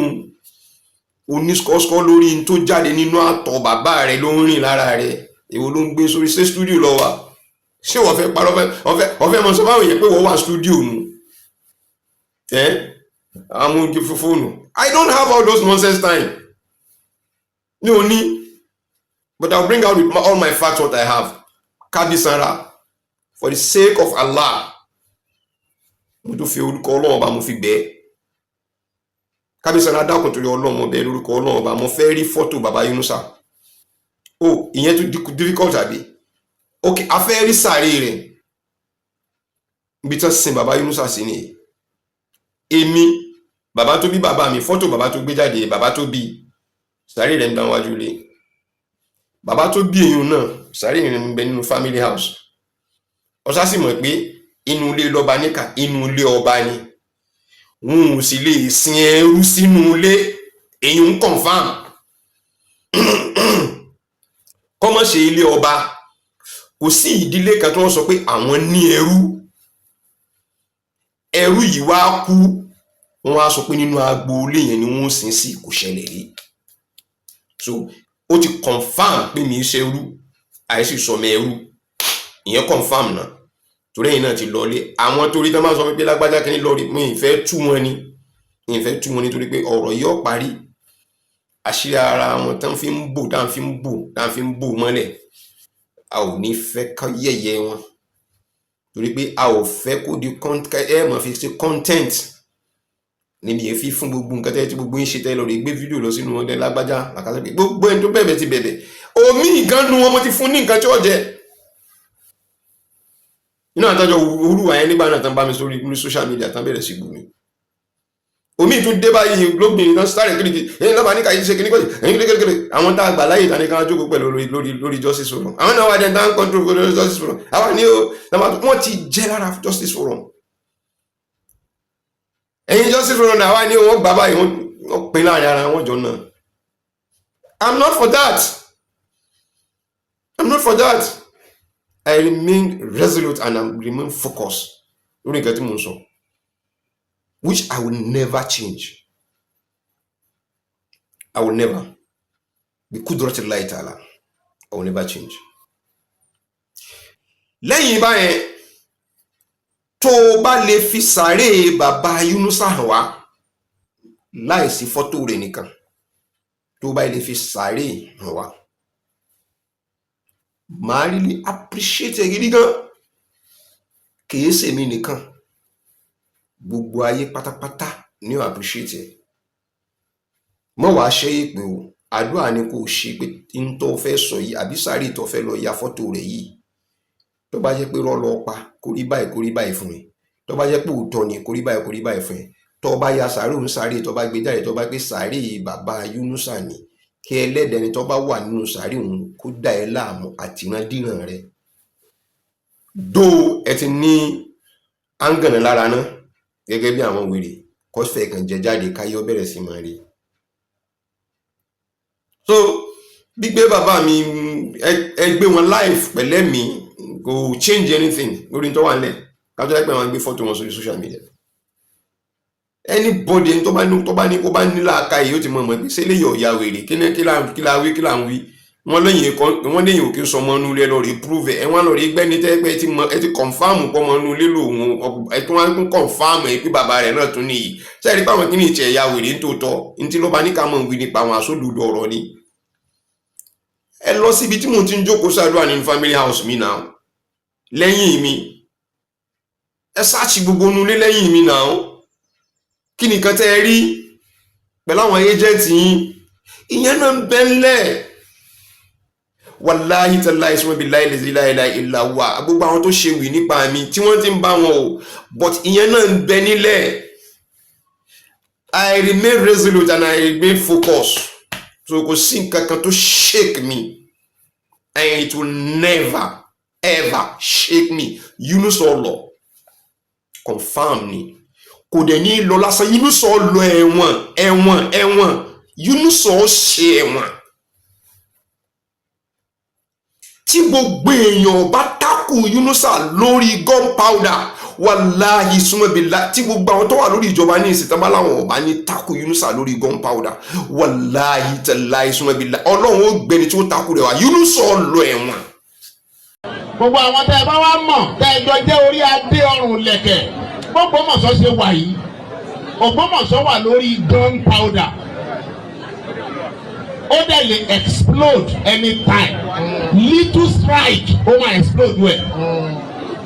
onískọ́skọ́ lórí tó jáde nínú àtọ̀ bàbá rẹ̀ ló ń rìn lára rẹ̀. Èwo ló ń gbé sórí? Ṣé studio lọ wà? Ṣé wọ́n fẹ́ parọ́? Ọ̀fẹ́ mọ̀ sọ fáwọn èèyàn pé wọ́n wà studio nu ẹ́ amújú fóònù. I don't have all those nonsense time, mi ò ní, but I will bring out with all my facts what I have. Kábísára, for the sake of Allah, mo tún fi orúkọ Ọlọ́run ọba mo fi bẹ́ẹ̀. Kábísára, dákun, torí Ọlọ́run, mo bẹ̀ lórúkọ Ọlọ́run ọba, mo fẹ́ rí fọ́tò bàbá Yunusa. O ìyẹn tún difficult àbí? Ok, a fẹ́ rí sàárè rẹ̀, ibi tí wọ́n sin bàbá Yunusa sí nìyí. Èmi, bàbá tó bí bàbá mi, fọ́tò bàbá tó gbé jáde, bàbá tó bí, sàárè rẹ̀ ń bẹ wájú ilé. Bàbá tó bí èyún náà, sàárè rẹ̀ ń bẹ nínú family house. Ọ̀sá sì mọ̀ pé inú ilé lọ́ba níkà, inú ilé ọba ni, wọn ò sì lè sin ẹrú sínú ilé. Èyí ń confirm kọ́mọ̀ ṣe ilé ọba. Kò sí ìdílé kan tí wọ́n sọ pé àwọn ní ẹrú, ẹrú yìí wá kú, wọ́n á sọ pé nínú agboolé yẹn ni wọ́n sin sí. Kò ṣẹlẹ̀ rí. So ó ti confirm pé mi ṣe ẹrú, àìsí sọmọ ẹrú. Ìyẹn confirm náà, torí ẹ̀yin náà ti lọlé àwọn, torí tán máa sọ pé lágbájá kí ni lọ rí mi, ìfẹ́ tú wọn ni, ìfẹ́ tú wọn ni, torí pé ọ̀rọ̀ yìí ó parí àṣírí ara wọn tán fi ń bò, tán fi ń bò, tán fi ń bò mọ́lẹ̀. A ò ní fẹ́ ká yẹ̀yẹ́ wọn, torí pé a ò fẹ́ kó di ẹ mọ̀ fi ṣe content níbi èéfín fún gbogbo nǹkan tẹ́ tí gbogbo yín ṣe tẹ́ lọ rí gbé fídíò lọ sínú wọn dẹ́ lágbájá làkàtà pé gbogbo ẹni tó bẹ̀bẹ̀ ti bẹ̀bẹ̀ omi nǹkan nu wọn, mo ti fún ní nǹkan tí ó jẹ inú àtàjọ olúwa yẹn nígbà náà tán bá mi sórí ní social media tán bẹ̀rẹ̀ sí bú mi. Omi tún dé báyìí lóbìnrin náà sáré kiriki ẹ̀yin lọ́ba ní kàyí ṣe kíní kọ́jú ẹ̀yin kékeré. Àwọn tá a gbà láyè tani ká jókòó pẹ̀lú lórí justice forum, àwọn náà wà dẹ̀ tá ń control lórí justice forum. Àwa ní o, wọ́n ti jẹ́ lára justice forum. Ẹ̀yin justice forum náà wà ní wọ́n gbà báyìí, wọ́n pín láàrin ara wọn jọ náà. I'm not for that. I'm not for that. I remain resolute and I remain focused lórí nǹkan tí mo ń sọ, which I will never change. I will never. Bi kudratillahi ta'ala. I will never change. Lẹ́yìn báyẹn, tó o bá lè fi sàárè bàbá Yunusa hàn wá láìsí fọ́tò rẹ̀ nìkan, tó o bá lè fi sàárè hàn wá, màá really appreciate ẹ gidi gan. Kìí ṣèmi nìkan, gbogbo ayé pátápátá ní ó appreciate ẹ. Mọ wàá ṣe é pé o, àdúrà ni kò ṣe pé n tó fẹ́ sọ yìí àbí sáré tó fẹ́ lọ ya fọ́tò rẹ̀ yìí, tó bá jẹ́ pé rọ́ lọ pa, kó rí báyìí, kó rí báyìí fún ẹ. Tó bá jẹ́ pé òótọ́ ni, kó rí báyìí, kó rí báyìí fún ẹ. Tó bá ya sàárè òun sáré, tó bá gbé jáde, tó bá gbé sàárè bàbá Yunusa ni, kí ẹlẹ́dẹ̀ẹ́ni tó bá wà nínú sàárè òun kó dà ẹ́ láàmú àtìrandíran rẹ̀. Dó ẹ ti ní áńgànà lára náà gẹ́gẹ́ bí àwọn wèrè kọ́sẹ̀ kan jẹ jáde káyọ́ bẹ̀rẹ̀ sí máa rí. So gbígbé bàbá mi, ẹ gbé wọn live pẹ̀lẹ́ mi, kò change anything lórí tó wà nílẹ̀. Kájọ́ láìpẹ́ wọn gbé fọ́tò wọn sórí social media, anybody ẹni tó bá ní kó bá ní làákàyè yóò ti mọ̀ mọ̀ pé ṣé lè yọ̀ ọ̀ya wèrè. Kí ni kí la wí, kí là ń wí? Wọ́n lẹ́yìn ẹ̀kọ́, wọ́n lẹ́yìn òkè sọmọ inú ilé lọ rí prove ẹ̀. Wọ́n lọ rí gbẹ́ni tẹ́ pé ẹ ti mọ, ẹ ti confirm pọ́ ọmọ inú ilé lòun, ẹ tún wá ń confirm ẹ pé bàbá rẹ̀ náà tún nìyí. Sẹ́ẹ̀rí pé àwọn kìíní ìtì ẹ̀yà wèrè ń tòótọ́ ní tí ló bá ní ká mọ̀ wí nípa àwọn àsódùdù ọ̀rọ̀ ni. Ẹ lọ síbi tí mo ti ń jókòó ṣàdúrà nínú family house mi náà lẹ́yìn mi. Ẹ search gbogbo inú ilé lẹ́yìn mi náà. Kí nìkan tẹ́ ẹ rí pẹ̀lú àwọn agent yín? Ìyẹn náà ń bẹ ńlẹ̀. Wàláhí tàláhí sọ́mọ́ bíi láìlè sí láìláì ìlà wà. Gbogbo àwọn tó ṣe wì nípa mi tí wọ́n ti ń bá wọn o, but ìyẹn náà ń bẹ nílẹ̀. I remain resolute and I remain focused, so kò sí nǹkan kan tó shake me and it will never ever shake me. Yunus lọ confirm ni, kò dẹ̀ ní lọ lásán. Yunus lọ ẹ̀wọ̀n, ẹ̀wọ̀n, ẹ̀wọ̀n. Yunus ṣe ẹ̀wọ̀n. Tí gbogbo èèyàn bá tákù Yunusa lórí gunpowder, wàláhì súnmọ́bìlá, tí gbogbo àwọn tó wà lórí ìjọba ní ìsìn tán bá láwọn ọba ní tákù Yunusa lórí gunpowder, wàláhì tàláhì súnmọ́bìlá, Ọlọ́run ó gbẹni tí ó tákù rẹ̀ wá. Yunusa lọ ẹ̀wọ̀n. Gbogbo àwọn tẹ́ ẹ bá wá mọ̀, tẹ́ ẹ jọ jẹ́ orí adé ọrùn lẹ̀kẹ̀, gb'Ògbómọ̀ṣọ́ ṣe wà yìí, Ògbómọ̀ṣọ́ wà lórí gunpowder, ó dẹ̀ lè explode anytime. Little strike, ó máa explode wẹ̀.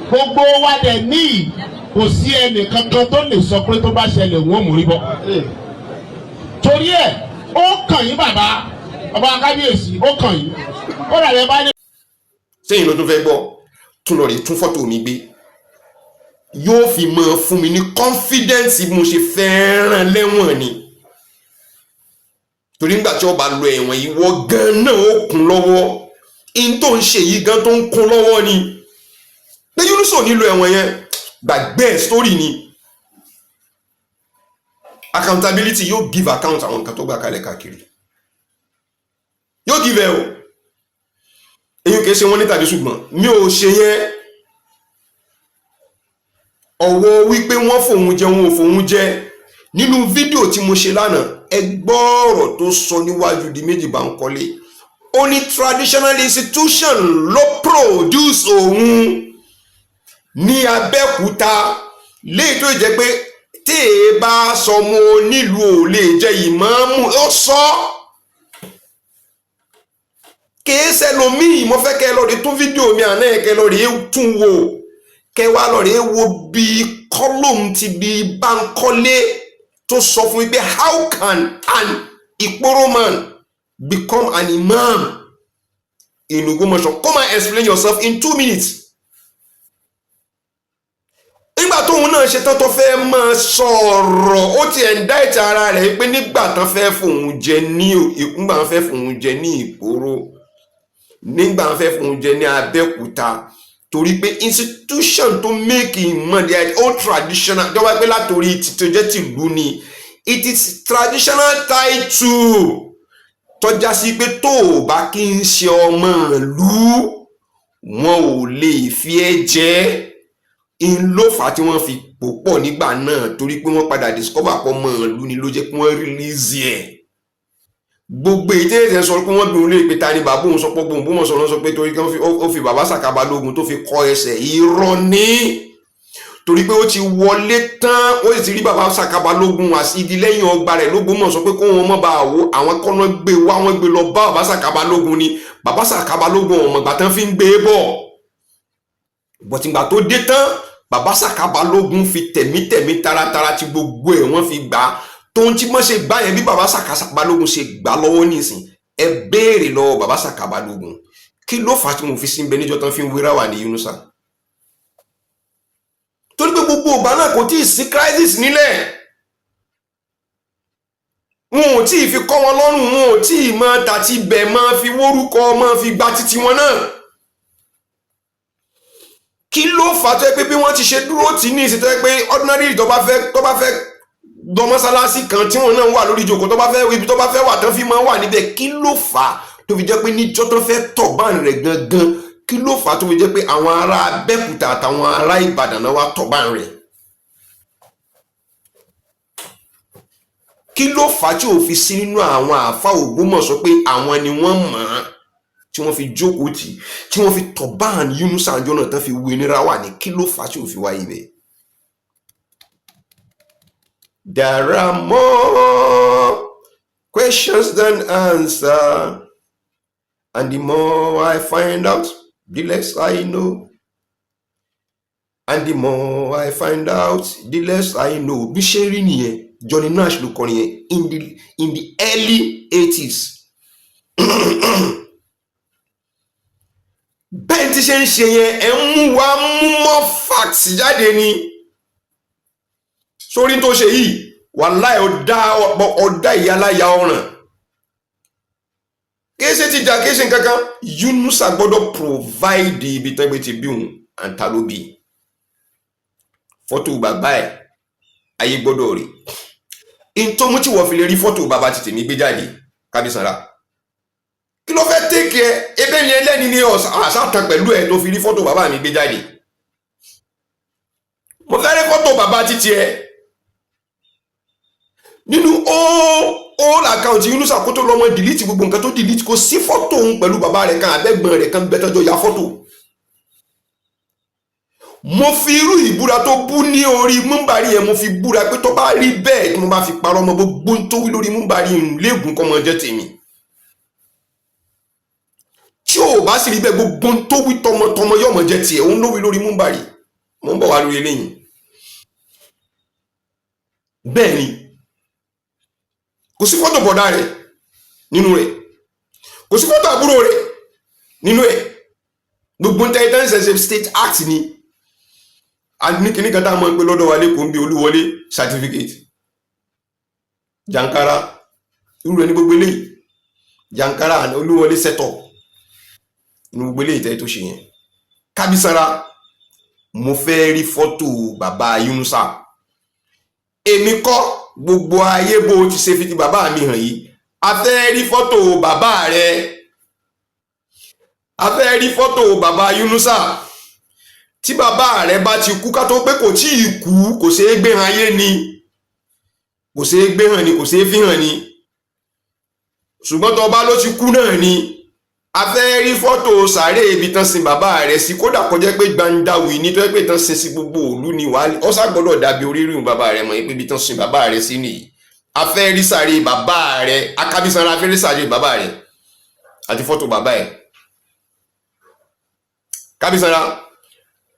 Gbogbo wa dẹ̀ ní kò sí ẹnì kankan tó lè sọ pé tó bá ṣẹlẹ̀, wọ́n mú rí bọ́. Torí ẹ̀, ó kàn yín, bàbá ọba kábíyèsí, ó kàn yín, ó dàbẹ̀ bá ní. Sẹ́yìn ló tún fẹ́ gbọ́, tún lọ rí tún fọ́tò mi gbé, yóò fi mọ fún mi ní confidence bí mo ṣe fẹ́ràn lẹ́wọ̀n ni. Torí nígbà tí ó bá lọ ẹ̀wọ̀n, ìwọ gan náà ó kún lọ́wọ́. In tó ń ṣe yìí gan tó ń kún lọ́wọ́ ni pé Yunus ò nílò ẹ̀wọ̀n yẹn. Gbàgbé ẹ̀, story ni. Accountability, yóò give account àwọn nǹkan tó gbà kalẹ̀ káàkiri, yóò give ẹ o. Èyí kìí ṣe wọ́n ní tàbí ṣùgbọ́n mi ò ṣe yẹn. Ọ̀wọ́ wípé wọ́n fòun jẹ, wọn ò fòun jẹ. Nínú fídíò tí mo ṣe lánàá, ẹ gbọ́ ọ̀rọ̀ tó sọ níwájú di méjì bá ń kọ́lé. Ó ní traditional institution ló produce òun ní Abẹ́òkúta, léyìí tó jẹ́ pé tí èé bá sọmọ onílùú ò lè jẹ́ ìmáàmù. Ó sọ kìí ṣẹlòmíì. Mo fẹ́ kẹ́ ẹ lọ rí tún fídíò mi àná ẹ̀, kẹ́ ẹ lọ rí tún wò, kẹ́ wá lọ rí wo bí kọ́lọ́mù ti bí Bánkọ́lé tó sọ fún mi pé how can an Ìporo man become an imam in Ògbómọ̀ṣọ́? Come and explain yourself in 2 minutes. Nígbà tó tóun náà ṣe tán tó fẹ́ máa sọ̀rọ̀, ó ti ẹ̀ ń dá ìta ara rẹ̀ pé nígbà tán fẹ́ fòun jẹ ní nígbà tán fẹ́ fòun jẹ ní Ìgboro, nígbà tán fẹ́ fòun jẹ ní Abẹ́òkúta, torí pé institution tó make ìmọ̀ the old traditional tó wá pé látòrí tó jẹ́ tìlú ni, it is traditional title tọ́já sí pé tó o bá kí ń ṣe ọmọ ìlú, wọn ò lè fi ẹ́ jẹ́. Ń ló fà á tí wọ́n fi pò pọ̀ nígbà náà, torí pé wọ́n padà discover pọ̀ mọ́ ìlú ni ló jẹ́ kí wọ́n release ẹ̀. Gbogbo èyí tẹ́lẹ̀ sọ pé wọ́n bí òun lè pe ta ni bàbá òun, sọ pé gbòǹgbò mọ̀ sọ̀rọ̀, sọ pé torí ó fi bàbá Sàká Balógun tó fi kọ́ ẹsẹ̀. Irọ́ ní, torí pé ó ti wọlé tán, ó sì ti rí bàbá Sàká Balógun àti lẹ́yìn ọgbà rẹ̀ l'Ógbómọ̀ṣọ́, sọ pé kó wọn mọ̀ bá wò. Àwọn kọ́nà gbé wá, wọ́n gbé lọ bá bàbá Sàká Balógun ni. Bàbá Sàká Balógun ọ̀mọ̀gbà tán fi ń gbé bọ̀ bọ̀tìgbà tó dé tán, bàbá Sàká Balógun fi tẹ̀mítẹ̀mí, taratara ti gbogbo ẹ̀, wọ́n fi gbà á. Tóun tí wọ́n ṣe gbà yẹn, bí bàbá Sàká Balógun ṣe gbà lọ́wọ́ nísìn, ẹ béèrè lọ́wọ́ bàbá Sàká Balógun, kí ló fà á tí mo fi sí ń bẹ níjọ́ tán fi ń wéra wà ní Yunusa? Torí pé gbogbo ìgbà náà kò tí ì sí crisis nílẹ̀, wọn ò tí ì fi kọ́ wọn lọ́rùn, wọn ò tí ì máa tàti bẹ̀ máa fi wórúkọ, máa fi gba títí wọn náà. Kí ló fà á tó yẹ pé bí wọ́n ti ṣe dúró tì ní ìsìn, tó yẹ pé ordinary tó bá fẹ́ lọ mọ́sálásí kan tí wọ́n náà wà lórí ìjókòó, tó bá fẹ́ ibi tó bá fẹ́ wà tán fi máa wà níbẹ̀? Kí ló fà á tó fi jẹ́ pé níjọ́ tó fẹ́ tọ̀ bá rẹ̀ gangan, kí ló fà á tó fi jẹ́ pé àwọn ará Abẹ́òkúta àtàwọn ará Ìbàdàn náà wá tọ̀ bá rẹ̀? Kí ló fà á tí ò fi sí nínú àwọn àáfà Ògbómọ̀ṣọ́ pé àwọn ni wọ́n mọ̀ ọ́n, tí wọ́n fi jókòó tì, tí wọ́n fi tọ̀ bá Yunusa àjọ náà tán fi wé nira wà ní? Kí ló fà á tí ò fi wáyé bẹ́ẹ̀? There are more questions than answer, and the more I find out, the less I know. And the more I find out, the less I know. Bí ṣe rí nìyẹn, Johnny Nash ló kọrin yẹn in the early 80s. Bẹ́ẹ̀ tí ṣe ń ṣe yẹn, ẹ̀ ń mú wa mú mọ́ facts jáde ni sórí tó ṣe yìí. Wàláì, ọ̀dá ọ̀dá ìyáláyà ọ̀ràn kìí ṣe ti jà, kìí ṣe nǹkankan. Yunusa gbọ́dọ̀ provide ibi tán gbé ti bí òun àǹtà ló bí, fọ́tò bàbá ẹ̀ ayé gbọ́dọ̀ rí. Ìtọ́mú tí wọ́n fi lè rí fọ́tò bàbá ti tèmi gbé jáde, kábíyèsára, kí ló fẹ́ tẹ́kì ẹ? Ebe mi ẹlẹ́ni ní àṣàtàn pẹ̀lú ẹ tó fi rí fọ́tò bàbá mi gbé jáde. Mo fẹ́ rí fọ́tò bàbá títí ẹ nínú all account Yunusa kó tó lọ́mọ delete gbogbo nǹkan tó delete. Kò sí fọ́tò òun pẹ̀lú bàbá rẹ̀ kan, àbẹ́gbọ̀n rẹ̀ kan bẹ́tọ́jọ́ ya fọ́tò. Mo fi irú ìbúra tó bú ní orí múmbàrí yẹn, mo fi búra pé tó bá rí bẹ́ẹ̀, tí mo bá fi parọ́ mọ́ gbogbo tó wí lórí múmbàrí léegun kọ́ mọ́ jẹ́ tèmi. Tí ò bá sì rí bẹ́ẹ̀, gbogbo tó wí tọmọtọmọ yóò mọ̀ jẹ́ tiẹ̀. Òun ló wí lórí múmbàrí. Mo ń bọ̀ wá lórí eléyìí. Bẹ́ẹ̀ ni, kò sí fọ́tò bọ̀dá rẹ̀ nínú rẹ̀, kò sí fọ́tò àbúrò rẹ̀ nínú ẹ̀. Gbogbo ń tẹ́ tẹ́ state act ni a ní. Kíní kan tá a mọ̀ pé lọ́dọ̀ wa lẹ́kọ̀ọ́ ń bí Olúwọlé certificate jankara, irú rẹ̀ ní gbogbo eléyìí, jankara and Olúwọlé setup ní gbogbo eléyìí tẹ́ tó ṣe yẹn. Kábísára, mo fẹ́ rí fọ́tò bàbá Yunusa. Èmi kọ́, gbogbo ayé, bó o ti ṣe fi ti bàbá mi hàn yìí, a fẹ́ rí fọ́tò bàbá rẹ, a fẹ́ rí fọ́tò bàbá Yunusa. Tí bàbá rẹ bá ti kú, ká tó pé kò tí ì kú, kò ṣeé gbé hàn ayé ni, kò ṣeé gbé hàn ni, kò ṣeé fi hàn ni, ṣùgbọ́n tó bá ló ti kú náà ni, a fẹ́ rí fọ́tò sàárè ibi tán sin bàbá rẹ̀ sí. Kódà kó jẹ́ pé gbandawi ní, tó jẹ́ pé tán sin sí gbogbo òlu ni, wàá ọ̀sà gbọ́dọ̀ dàbí orírun bàbá rẹ̀ mọ̀ pé ibi tán sin bàbá rẹ̀ sí nìyí. A fẹ́ rí sàárè bàbá rẹ̀, akábísanra, a fẹ́ rí sàárè bàbá rẹ̀ àti fọ́tò bàbá ẹ̀. Kábísanra,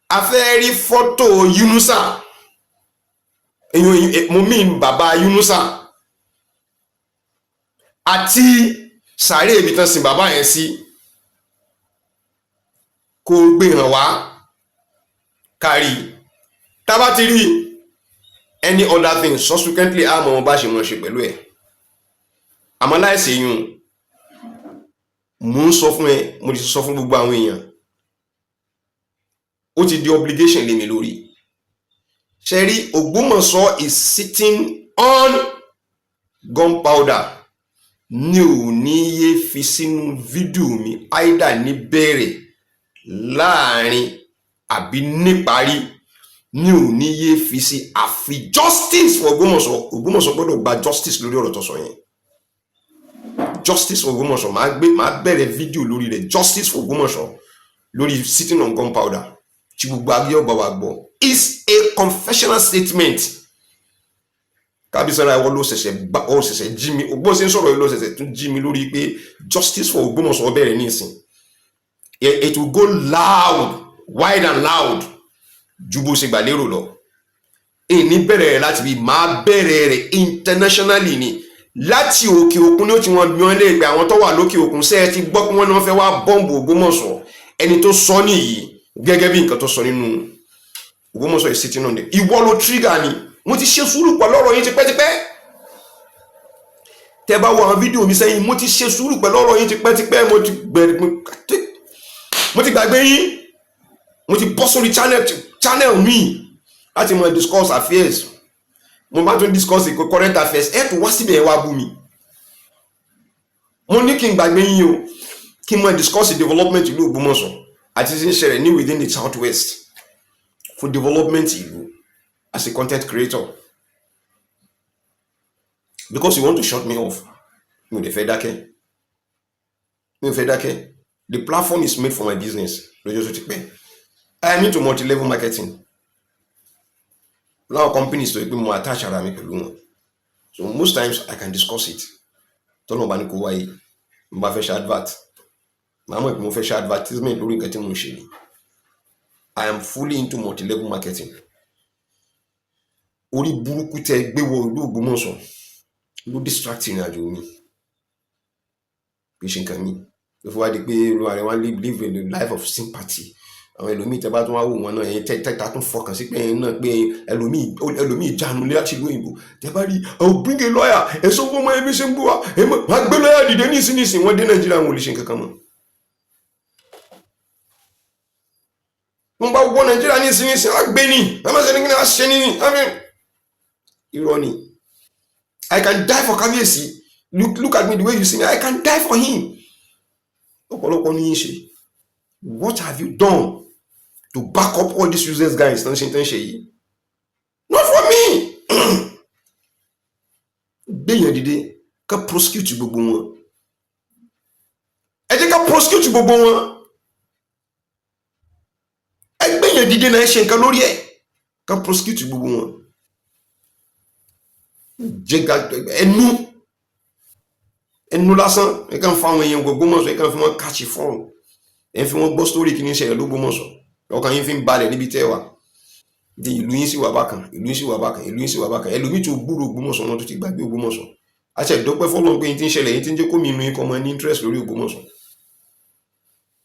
a fẹ́ rí fọ́tò Yunusa, èyàn mo mean bàbá Yunusa, àti sàárè ibi tán sin bàbá yẹn sí, kó o gbé hàn wá kárí. Tá bá ti rí any other thing subsequently, àmọ́ wọn bá ṣe mọ̀ ṣe pẹ̀lú ẹ̀. Àmọ́ láìsí yún, mò ń sọ fún ẹ, mo ti sọ fún gbogbo àwọn èèyàn, ó ti di obligation lé mi lórí. Ṣe rí, Ògbómọ̀ṣọ́ is sitting on gunpowder. Ní ò ní yé fi sínú fídíò mi, either ní bẹ̀rẹ̀, láàrin àbí níparí, ní ò ní yé fi sí, àfi justice for Ògbómọ̀ṣọ́. Ògbómọ̀ṣọ́ gbọ́dọ̀ gba justice lórí ọ̀rọ̀ tó sọ yẹn. Justice for Ògbómọ̀ṣọ́, máa gbé, máa bẹ̀rẹ̀ fídíò lórí rẹ̀. Justice for Ògbómọ̀ṣọ́ lórí sitting on gunpowder tí gbogbo ayé ọba wa gbọ́ is a confessional statement. Kábíyèsí, ìwọ ló ṣẹ̀ṣẹ̀ gbá, ó ṣẹ̀ṣẹ̀ jí mi. Bó ṣe ń sọ̀rọ̀ yìí ló ṣẹ̀ṣẹ̀ tún jí mi lórí pé justice for Ògbómọ̀ṣọ́ bẹ̀rẹ̀ nísìn. It will go loud, wide and loud ju bó ṣe gbà lérò lọ. Ìní bẹ̀rẹ̀ rẹ̀ láti bí máa bẹ̀rẹ̀ rẹ̀ internationally ni, láti òkè òkun ní ó ti wọn bí wọn lè pé àwọn tó wà lókè òkun, ṣé ẹ ti gbọ́ pé wọ́n ní wọ́n fẹ́ wá bọ́ǹbù Ògbómọ̀ṣọ́? Ẹni tó sọ nìyí, gẹ́gẹ́ bí nǹkan tó sọ nínú Ògbómọ̀ṣọ́ is sitting on the. Ìwọ ló trigger ni. Mo ti ṣe sùúrù pẹ̀lú ọ̀rọ̀ yín tipẹ́tipẹ́. Tẹ́ bá wo àwọn fídíò mi sẹ́yìn, mo ti ṣe sùúrù pẹ̀lú ọ̀rọ̀ yín tipẹ́tipẹ́. Mo ti gbẹ̀rẹ̀, mo ti gbàgbé yín, mo ti bọ́ sórí channel mi láti mọ discuss affairs. Mo bá tún discuss the current affairs, ẹ tún wá síbẹ̀, ẹ wá bú mi. Mo ní kí n gbàgbé yín o, kí n mọ discuss the development ìlú Ògbómọ̀ṣọ́ àti tí ń ṣẹlẹ̀ ní within the South West for development ìlú as a content creator, because you want to shut me off. Mi ò dẹ̀ fẹ́ dákẹ́, mi ò fẹ́ dákẹ́. The platform is made for my business lọ́jọ́ tó ti pẹ́. I am into multi-level marketing láwọn companies tó yẹ pé mo attach ara mi pẹ̀lú wọn, so most times I can discuss it. Tọ́nà bá ní kó wáyé, mo bá fẹ́ ṣe advert, màá mọ̀ pé mo fẹ́ ṣe advertisement lórí nǹkan tí mo ń ṣe ni. I am fully into multi-level marketing. Orí burúkú tẹ gbé wọ ìlú Ògbómọ̀ṣọ́ ló distract ìrìn àjò mi, kì í ṣe nǹkan mi ló fi wá di pé olúwa rẹ wá live a life of sympathy. Àwọn ẹlòmíì, tẹ bá tún wá wò wọn náà, ẹ̀yin tẹ tẹ ta tún fọkàn sí pé ẹ̀yin náà pé ẹlòmíì, ẹlòmíì jánu láti ìlú òyìnbó, tẹ bá rí, "I will bring a lawyer." Èso fún ọmọ ẹbí ṣe ń bú wa, máa gbé lawyer dìde nísinsìnyí. Wọ́n dé Nàìjíríà, wọn ò lè ṣe nǹkan kan mọ́. Wọ́n bá wọ Nàìjíríà nísinsìnyí, á gbé ní ẹ má ṣe ní kí ni á ṣe ní ní irọ́ ni. I can die for Kábíyèsí. Look at me the way you see me, I can die for him. Ọ̀pọ̀lọpọ̀ ní í ṣe. What have you done to back up all these useless guys tán ṣe yìí? Not for me. Gbéyàn dìde ká prosecute gbogbo wọn. Ẹ jẹ́ ká prosecute gbogbo wọn. Ẹ gbéyàn dìde náà, ẹ ṣe nǹkan lórí ẹ̀, ká prosecute gbogbo wọn. Jẹ́ga ẹnu ẹnu lásán, ẹ kàn fa àwọn èèyàn Ògbómọ̀ṣọ́, ẹ kàn fi wọn catch fọ́ọ̀mù, ẹ fi wọn gbọ́ story kí ní ṣẹlẹ̀ l'Ógbómọ̀ṣọ́, ọkàn yín fi ń balẹ̀ níbi tẹ́ wà di. Ìlú yín sì wà bákan, ìlú yín sì wà bákan, ìlú yín sì wà bákan. Ẹlòmíì tó gbúrò Ògbómọ̀ṣọ́ wọn tó ti gbàgbé Ògbómọ̀ṣọ́. Àti ẹ̀dọ́pẹ́ fọlọ́n pé yín ti ń ṣẹlẹ̀, yín ti ń jẹ́ kó mi inú yín kọ́ mọ ní interest lórí Ògbómọ̀ṣọ́.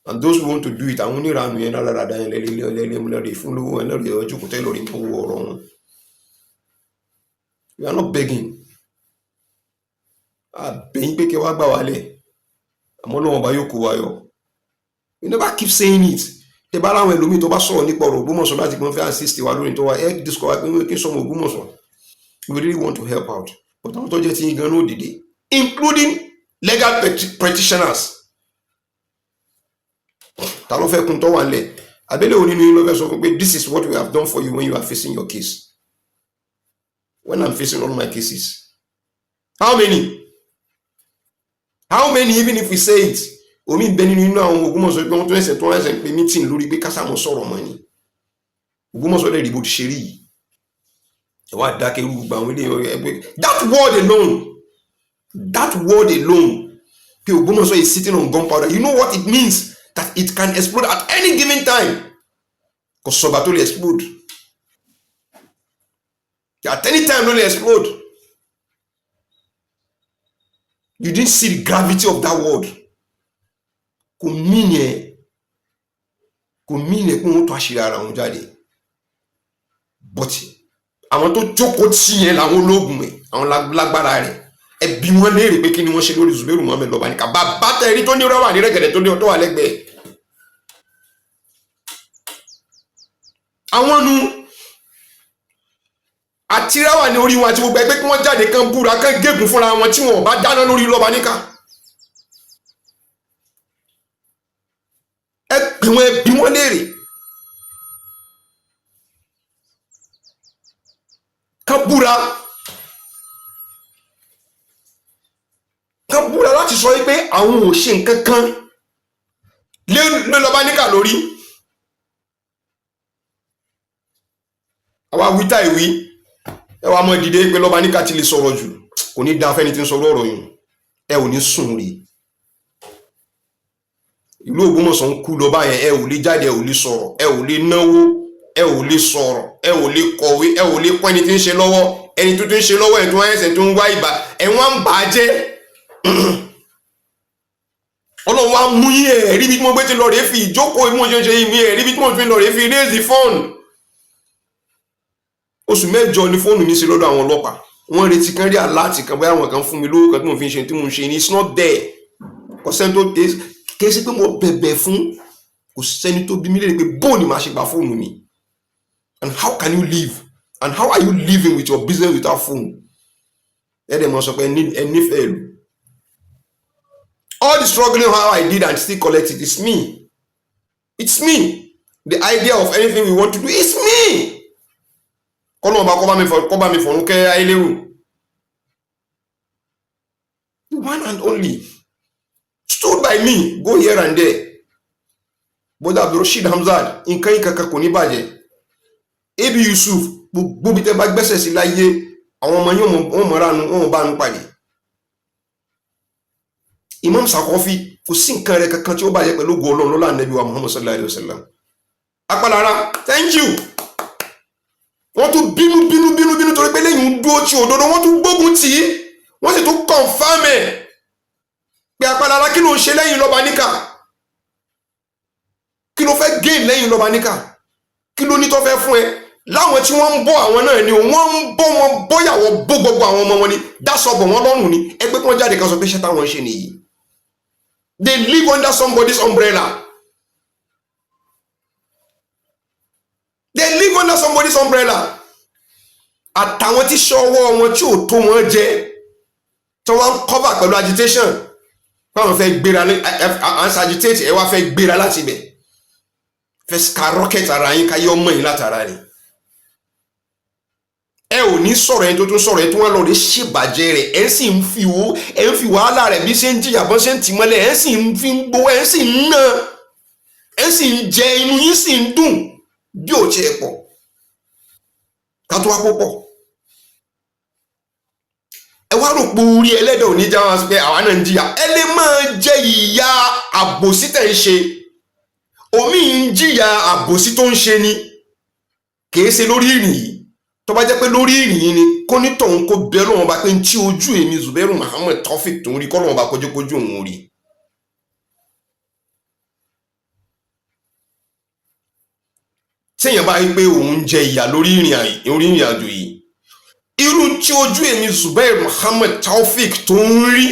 And those who want to do it, àwọn oníranù yẹn rárára yẹn lẹ́lẹ́lẹ́lẹ́lẹ́lẹ́ fún lówó ẹ̀ lórí ọjọ́ kò tẹ́ lórí owó ọ̀rọ̀ wọn. We are not begging. Àbẹ̀yìn pé kẹ́ wá gbà wálẹ̀, àmọ́ lọ́wọ́ ọba yóò kó wa yọ. We never keep saying it. Tẹ bá láwọn ẹlòmíì tó bá sọ̀rọ̀ nípa ọ̀rọ̀ Ògbómọ̀ṣọ́ láti gbọ́n fẹ́ assist wa lórí tó wa ẹ discover pé kí n sọmọ Ògbómọ̀ṣọ́, we really want to help out, but àwọn tó jẹ́ ti yín gan ló dìde, including legal practitioners. Ta ló fẹ́ kún tó wà nílẹ̀? Abẹ́lẹ̀ òní nínú ló fẹ́ sọ fún pé this is what we have done for you when you are facing your case. When I'm facing all my cases, how many, how many? Even if we say it, omi bẹ nínú inú àwọn Ògbómọ̀ṣọ́ pé wọ́n tún ẹsẹ̀ tó ẹsẹ̀ ń pe meeting lórí pé kásámọ̀ sọ̀rọ̀ mọ́ ni. Ògbómọ̀ṣọ́ lè rí bó ti ṣe rí yìí, ẹ wá dákẹ́ irú gbogbo àwọn ilé ẹgbẹ́. That word alone, that word alone pé Ògbómọ̀ṣọ́ is sitting on gunpowder, you know what it means? That it can explode at any given time. Kò sọ̀gbà tó lè explode. At any time ló lè explode. You didn't see the gravity of that word. Kò mean ẹ, kò mean ẹ pé wọ́n tó àṣírí ara wọn jáde. But àwọn tó jókòó tì yẹn làwọn ológun ẹ̀, àwọn lágbára rẹ̀. Ẹ bi wọ́n léèrè pé kí ni wọ́n ṣe lórí Zubairu Muhammed Lọ́baníkà, bàbá tẹ̀rí tó ní rẹ́wà ní rẹ́gẹ̀dẹ̀ tó ní ọtọ́ wà lẹ́gbẹ̀ẹ́. Àwọn nu àti ráwà ní orí wọn àti gbogbo ẹgbẹ́ kí wọ́n jáde kán búra kán gégùn fúnra wọn tí wọn ò bá dáná lórí Lọ́baníkà. Ẹ pè wọn, ẹ bi wọ́n léèrè kán búra, kán búra láti sọ pé àwọn ò ṣe nǹkan kan lé Lọ́baníkà lórí. Àwa wí táì wí, ẹ wá mọ dìde pé Lọ́baníkà ti lè sọ̀rọ̀ jù, kò ní da fẹ́ni tí ń sọ̀rọ̀ ọ̀rọ̀ yìí, ẹ ò ní sùn rí. Ìlú Ògbómọ̀ṣọ́ ń kú lọ báyẹn, ẹ ò lè jáde, ẹ ò lè sọ̀rọ̀, ẹ ò lè náwó, ẹ ò lè sọ̀rọ̀, ẹ ò lè kọ̀wé, ẹ ò lè kọ́ ẹni tí ń ṣe lọ́wọ́, ẹni tó ti ń ṣe lọ́wọ́ ẹ̀ tó ń ẹsẹ̀ tó ń wá ìbà ẹ̀ wọ́n ń bà á jẹ́. Ọlọ́run wa mú yín, ẹ̀ rí bí mo gbé ti lọ rèé fi ìjókòó bí mo ṣe ń ṣe yìí mi, ẹ̀ rí bí mo fi lọ rèé fi réèzì fóònù. Oṣù 8 ni fóònù mi ṣe lọ́dọ̀ àwọn ọlọ́pàá, wọ́n retí kan rí aláàtì kan bóyá àwọn kan fún mi lówó kan tí mo fi ń ṣe tí mo ń ṣe ni, it's not there. Kò sẹ́ni tó kì í ṣe pé mo bẹ̀bẹ̀ fún, kò sẹ́ni tó bí mi léèrè pé bóò ni màá ṣe gba fóònù mi, and how can you live, and how are you living with your business without phone? Ẹ dẹ̀ mọ̀ sọ pé ẹ nífẹ̀ẹ́ ìlú. All the struggling how I did and still collect it, it's me. It's me. The idea of anything we want to do is me. Kọ́lọ́mọba kọ́ bá mi fọ̀rún kẹ́ ayéléwu. The one and only stood by me, go here and there. Bọ́dà Abdulrasheed Hamzat, nǹkan yìí kankan kò ní bàjẹ́. Abi Yusuf, gbogbo bí tẹ́ bá gbẹ́sẹ̀ sí láyé, àwọn ọmọ yín wọ́n mọ̀ra nu, wọ́n bá nu pàdé. Imam Sakofi, kò sí nǹkan rẹ̀ kankan tí ó bàjẹ́ pẹ̀lú ògo Ọlọ́run lọ́la Ànábì wa Muhammad sallallahu alayhi wa sallam. Apalára, thank you. Wọ́n tún bínú bínú bínú bínú torí pé lẹ́yìn ń dúró tí òdodo, wọ́n tún gbógun tì í, wọ́n sì tún confirm ẹ̀ pé Apalára kí ló ń ṣe lẹ́yìn Lọ́baníkà, kí ló fẹ́ gain lẹ́yìn Lọ́baníkà, kí ló ní tó fẹ́ fún ẹ. Láwọn tí wọ́n ń bọ́ àwọn náà ni wọ́n ń bọ́ wọn bóyàwó bó gbogbo àwọn ọmọ wọn ni dáṣọ bọ̀ wọ́n lọ́rùn ni, ẹgbẹ́ kí wọ́n jáde kan sọ pé iṣẹ́ táwọn ń ṣe nìyí. They live under somebody's umbrella. They live under somebody's umbrella. Àtàwọn tí ṣọwọ́ wọn tí ò tó wọn jẹ, tí wọ́n ń cover pẹ̀lú agitation, báwọn fẹ́ gbéra à ń agitate, ẹ wá fẹ́ gbéra láti ibẹ̀, fẹ́ skyrocket ara yín káyé ọmọ yín látara rẹ̀. Ẹ ò ní sọ̀rọ̀ ẹni tó tún sọ̀rọ̀ ẹ tó wọ́n lọ rí ṣèbàjẹ́ rẹ̀, ẹ sì ń fi wo, ẹ ń fi wàhálà rẹ̀ bí ṣe ń jìyà bọ́n ṣe ń tì mọ́lẹ̀, ẹ sì ń fi ń gbowó, ẹ sì ń ná, ẹ sì ń jẹ, inú yín sì ń dùn bí ò tiẹ̀ pọ̀ ká tó wá pọ̀. Ẹ wá rò pé orí ẹlẹ́dẹ̀ ò ní já wọn pé àwa náà ń jìyà, ẹ lè máa jẹ ìyà àbòsí tẹ̀ ń ṣe, omi ń jìyà àbòsí tó ń ṣe ni, kìí ṣe lórí ìrìn yìí. Tó bá jẹ́ pé lórí ìrìn yìí ni kó ní tọ̀hún kó bẹ Ọlọ́run bá pé ń tí ojú èmi Zubairu Muhammed Taofeek tó ń rí kọ́lọ́run bá kọjúkọjú òun rí. Téèyàn bá rí pé òun ń jẹ ìyà lórí ìrìn àjò yìí, irú tí ojú èmi Zubairu Muhammed Taofeek tó ń rí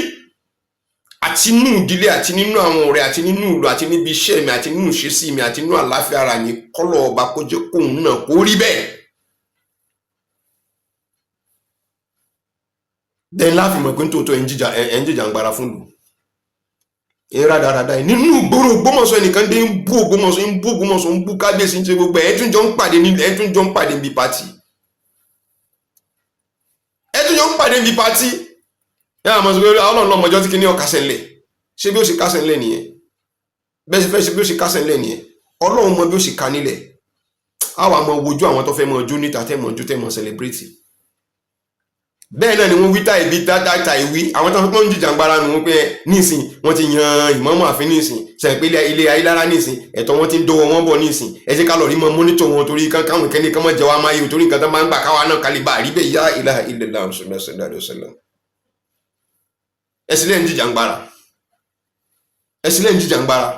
àti nínú ìdílé àti nínú àwọn ọ̀rẹ́ àti nínú ìlú àti níbi iṣẹ́ mi àti nínú ìṣesí mi àti nínú àlàáfíà ara mi, kọ́lọ̀ ọba kó jẹ́ kóun náà kó rí bẹ́ẹ̀. Then láàfin mọ̀ pé nítòótọ́ ẹ̀ ń jìjà ń gbára fún lù ẹ̀ rádaràda ẹ̀ nínú ìgboro Ògbómọ̀ṣọ́, ẹnìkan dé ń bú Ògbómọ̀ṣọ́, ń bú Ògbómọ̀ṣọ́, ń bú kábíyèsí, ń ṣe gbogbo ẹ̀ tún jọ ń pàdé ní ẹ̀ tún jọ ń pàdé níbi pàtì, ẹ̀ tún jọ ń pàdé níbi pàtì. Ẹ̀ àmọ́ sọ pé Ọlọ́run lọ́mọjọ́ tí kìíní ọ̀kasẹ̀ ńlẹ̀, ṣé bí ó ṣe kásẹ̀ ńlẹ̀ nìyẹn, bẹ́ẹ̀ ṣe fẹ́ ṣe bí ó ṣe kásẹ̀ ńlẹ̀ nìyẹn, Ọlọ́run mọ bí ó ṣe ka nílẹ̀. Á wà mọ wojú àwọn tó fẹ́ mọ jó níta, tẹ́ mọ jó, tẹ́ mọ celebrate. Bẹ́ẹ̀ náà ni wọ́n wí tá ìbí dáadáa ìwí àwọn tó ń pọ́n jìjàngbara nù wọ́n pé nísìn wọ́n ti yan ìmáàmù àfin nísìn, sẹ̀pẹ́ ilé ayélujára nísìn ẹ̀tọ́ wọn ti ń dọwọ́ wọn bọ̀ nísìn, ẹ jẹ́ ká lọ rí mọ́ mọ́nítọ̀ wọn torí káwọn kẹ́ni kán mọ́ jẹ́ wá máyé torí nǹkan tó máa ń gbà káwa náà kálí bá rí bẹ́ẹ̀. Yá ilaha illallah sallallahu alaihi wasallam. Ẹ sì lẹ́ ń jìjàngbara, ẹ sì lẹ́ ń jìjàngbara,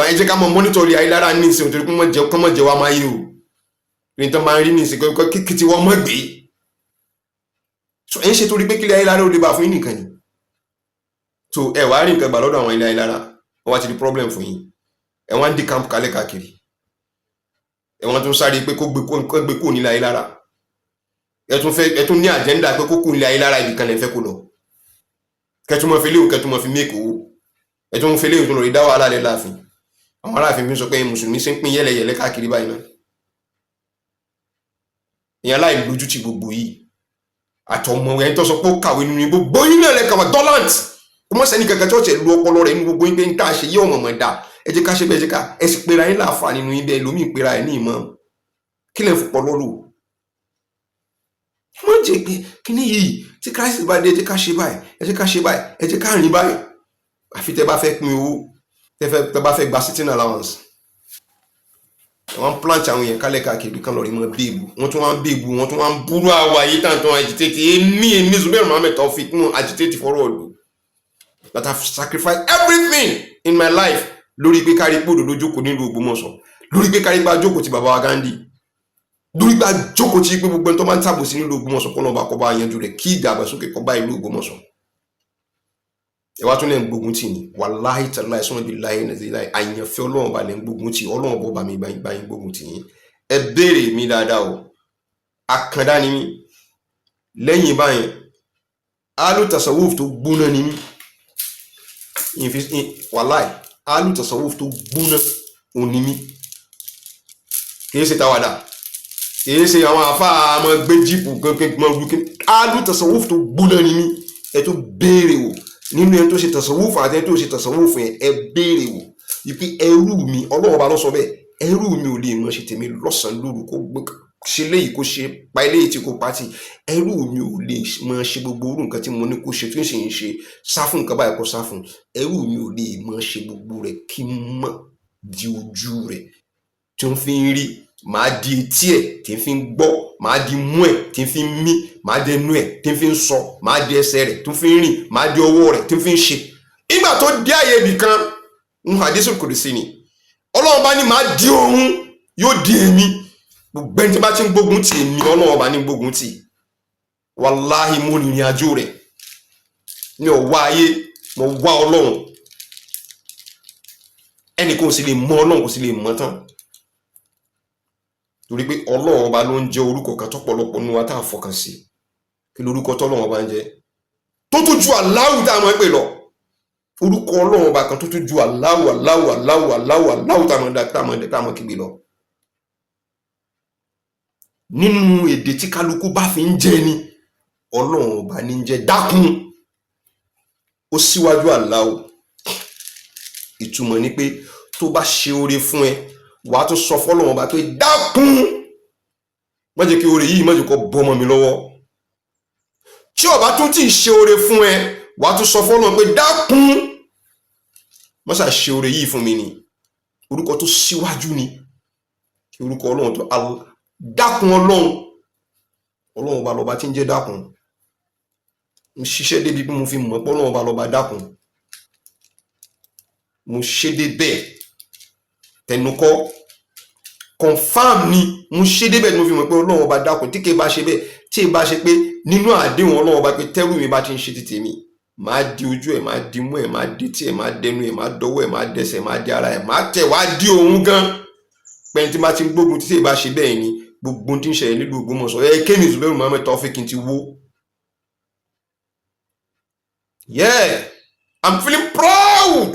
ẹ jẹ́ ká mọ́ mọ́nítọ̀ ilé ayélujára nísìn torí kán mọ́ jẹ́ wá máyé o, Ní tán máa ń rí ní ìsìnkú kí tí wọ́n mọ̀ gbé. So ẹ̀ ń ṣe torí pé kílẹ̀ ayélujára ó lè bá fún yín nìkan ni. So ẹ wàá rí nǹkan gbà lọ́dọ̀ àwọn ilé ayélujára, wọ́n wá ti di problem fún yín. Ẹ wá ń di camp kalẹ̀ káàkiri. Ẹ wọ́n tún sáré pé kó gbé kúrò nílé ayélujára. Ẹ tún fẹ́, ẹ tún ní agenda pé kó kúrò nílé ayélujára, ibì kan lè fẹ́ kó lọ. Kẹtù mọ́ fi léwu, kẹtù mọ́ fi make owó. Ẹ tún fi léwu tó lọ rí dá wàhálà lẹ́ láàfin. Àwọn aláàfin fi ń sọ pé mùsùlùmí ṣe ń pín yẹ́lẹyẹ̀lẹ káàkiri báyìí náà. Ìyẹn aláìlójútì gbogbo yìí àtọmọ ẹni tó sọ pé ó kàwé nínú gbogbo yín náà lẹ́ka wà dọ́làǹtì. Kò mọ̀ sẹ́ni kankan tí ó ti lu ọpọlọ rẹ̀ nínú gbogbo yín pé ń tá a ṣe yí ọmọ mọ̀ dá. Ẹ jẹ́ ká ṣe bẹ́ẹ̀, ẹ jẹ́ ká ẹ sì pera yín láàfà nínú yín bẹ́ẹ̀ lómi ìpera ẹ̀ ní ìmọ̀ kí lè fọpọ̀ lọ́lù. Wọ́n jẹ́ pé kíní yìí, tí crisis bá dé, ẹ jẹ́ ká ṣe báyìí, ẹ jẹ́ ká ṣe báyìí, ẹ jẹ́ ká rìn báyìí. Àfi tẹ́ bá fẹ́ pín owó, tẹ́ bá fẹ́ gba sitting allowance, wọ́n plant àwọn èèyàn kálẹ̀ káàkiri kan lọ́ọ́ rí mọ́ bíìbù. Wọ́n tún wá ń bíìbù, wọ́n tún wá ń búrú àwa yìí tàn tán agitate. Èmi Zubair Muhammed Taofeek mú agitate fọ́rọ̀ ọ̀dọ̀ that have sacrificed everything in my life lórí pé kárí pé òdòdó jókòó nílùú Ògbómọ̀ṣọ́, lórí pé kárí pé ajókòó ti bàbá wa Gandhi, lórí pé ajókòó ti pé gbogbo ẹni tó máa ń tàbòsí nílùú Ògbómọ̀ṣọ́ kọ́ lọ́ba kọ́ bá yanjú rẹ̀, kí ìdàgbàsókè kó bá ìlú Ògbómọ̀ṣọ́. Ẹ wá tún lẹ́ ń gbógun tì ní. Wàláhì tàláhì sọ́nà bíi láyé nàìjíríà, àyànfẹ́ Ọlọ́run bá lẹ́ ń gbógun tì. Ọlọ́run bọ́ bá mi bá yín gbógun tì yín. Ẹ béèrè mi dáadáa o, àkàndá ni mí. Lẹ́yìn báyẹn, alu tasawuf tó gbóná ni mí. Wàláhì, alu tasawuf tó gbóná òní mí. Kìí ṣe tàwàdà, kìí ṣe àwọn àfa àmọ́ gbé jíìpù kankan mọ́. Alu tasawuf tó gbóná ni mí. Ẹ tó béèrè wò nínú ẹni tó ṣe tasawuf àti ẹni tó ṣe tasawuf yẹn. Ẹ béèrè wò wípé ẹrú mi, Ọlọ́run ọba ló sọ bẹ́ẹ̀, ẹrú mi ò lè mọ ṣe tèmi lọ́sàn-án lóru, kó ṣe léyìí, kó ṣe pa eléyìí tí kò pa tì. Ẹrú mi ò lè mọ ṣe gbogbo orú nǹkan tí mo ní kó ṣe, tí ó sì ń ṣe sá fún nǹkan báyìí, kó sá fún. Ẹrú mi ò lè mọ ṣe gbogbo rẹ̀ kí n mọ̀ di ojú rẹ̀ tí ó fi ń rí, màá di etí ẹ̀ tí ń fi ń gbọ́, màá di mú ẹ̀ tí ń fi ń mí, màá di ẹnu ẹ̀ tí ń fi ń sọ, màá di ẹsẹ̀ rẹ̀ tí ń fi ń rìn, màá di ọwọ́ rẹ̀ tí ń fi ń ṣe. Ìgbà tó dé àyè ibì kan ń hadisul kudusi ni Ọlọ́run bá ní màá di òun, yóò di èmi. Gbogbo ẹni tí bá ti ń gbógun tì èmi, Ọlọ́run bá ní gbógun tì. Wàláhì, mo rìnrìn àjò rẹ̀ mi ò wá ayé, mo wá Ọlọ́run. Ẹnì kan ò sì lè mọ Ọlọ́run, kò sì lè mọ tán, torí pé Ọlọ́run ọba ló ń jẹ́ orúkọ kan tọ́pọ̀lọpọ̀ nínú wa tá a fọkàn sí. Kí lorúkọ tọ́lọ́run ọba ń jẹ́ tó tún ju Aláwù tá a mọ̀ pé lọ? Orúkọ Ọlọ́run ọba kan tó tún ju Aláwù, Aláwù, Aláwù, Aláwù, Aláwù tá a mọ̀ kígbe lọ nínú èdè tí kálukú bá fi ń jẹ́ ni Ọlọ́run ọba ní ń jẹ́. Dákun, ó síwájú Aláwù. Ìtumọ̀ ni pé tó bá ṣe oore fún ẹ, wàá tún sọ fọ́lọ́run ọba pé dákun, má jẹ́ kí oore yìí, má jẹ́ kó bọ́ ọmọ mi lọ́wọ́. Tí ó bá tún tí ì ṣe oore fún ẹ, wàá tún sọ fọ́lọ́run pé dákun, má ṣà ṣe oore yìí fún mi. Ni orúkọ tó síwájú ni kí orúkọ Ọlọ́run tó dákun. Ọlọ́run, Ọlọ́run ọba lọ́ba tí ń jẹ́ dákun. Mo ṣiṣẹ́ débi bí mo fi mọ̀ pé Ọlọ́run ọba lọ́ba dákun. Mo ṣe dé bẹ́ẹ̀, tẹnukọ́ confam ni. Mo ṣe débẹ̀ tí mo fi mọ̀ pé Ọlọ́run ọba dákun. Tí kì í bá ṣe bẹ́ẹ̀, tí ì bá ṣe pé nínú àdéhùn Ọlọ́run ọba pé tẹ́rù mi bá ti ń ṣe ti tèmi, máa di ojú ẹ̀, máa di mú ẹ̀, máa di tí ẹ̀, máa dẹnu ẹ̀, máa dọwọ́ ẹ̀, máa dẹsẹ̀, máa di ara ẹ̀, máa tẹ̀ wá di òun gan pẹ̀lú tí bá ti ń gbógun. Tí ì bá ṣe bẹ́ẹ̀ ni, gbogbo tí ń ṣẹlẹ̀ nílùú Ògbómọ̀ṣọ́ ẹ, kémi Zubairu Muhammed Taofeek ti wó. Yeah, I'm feeling proud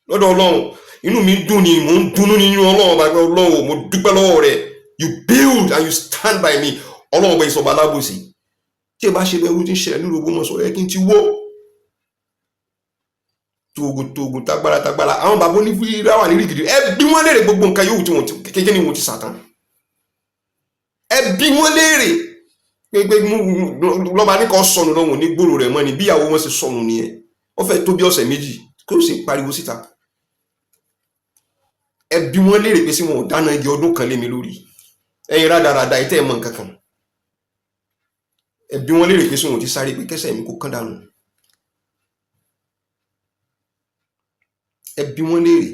lọ́dọ̀ Ọlọ́run. Inú mi dùn ni, mò ń dunnú nínú Ọlọ́run ọba pé Ọlọ́run, mo dúpẹ́ lọ́wọ́ rẹ̀. You build and you stand by me. Ọlọ́run ọba ìsọba alábòsí. Tí ẹ bá ṣe bẹ́ẹ̀, irú tí ń ṣẹlẹ̀ nílùú Ògbómọ̀ṣọ́ ẹ kí n ti wó tóogun tóogun, tágbára tágbára. Àwọn bàbá onífúnra wà ní rìgìdì, ẹ bí wọ́n léèrè gbogbo nǹkan yòówù tí wọ́n ti kékeré ni wọ́n ti sàtàn. Ẹ bí wọ́n léèrè pé lọ́ba ní kò sọnù lọ́wọ́ ní gbòòrò rẹ̀ mọ́ ni. Bíyàwó wọn ṣe sọnù nìyẹn. Wọ́n fẹ́ tó bí ọ̀sẹ̀ 2 kí ó sì pariwo síta. Ẹ bí wọ́n léèrè pé sí wọn ò dáná igi ọdún kan lé mi lórí. Ẹ̀yin rádaràda ìtẹ́ ẹ̀ mọ̀ nǹkan kan, ẹ bí wọ́n léèrè pé sí wọn ò ti sáré pé kẹsẹ̀ mi kò kán dànù. Ẹ bí wọ́n léèrè,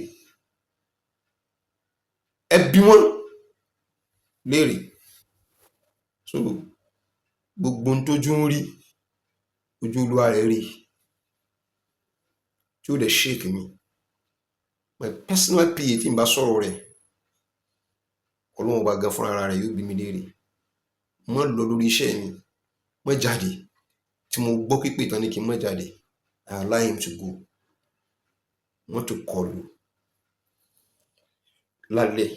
ẹ bí wọ́n. Léèrè. So gbogbo ohun tójú ń rí, ojú olúwa rẹ̀ rí, tí ó dẹ̀ shake mi. My personal PA tí n bá sọ̀rọ̀ rẹ̀, Ọlọ́run ọba gan fúnra rẹ̀ yóò bí mi léèrè. Mo lọ lórí iṣẹ́ mi, mo jáde tí mo gbọ́ pípé tán ní kí n má jáde. I allow him to go. Wọ́n tún kọlù lálẹ́,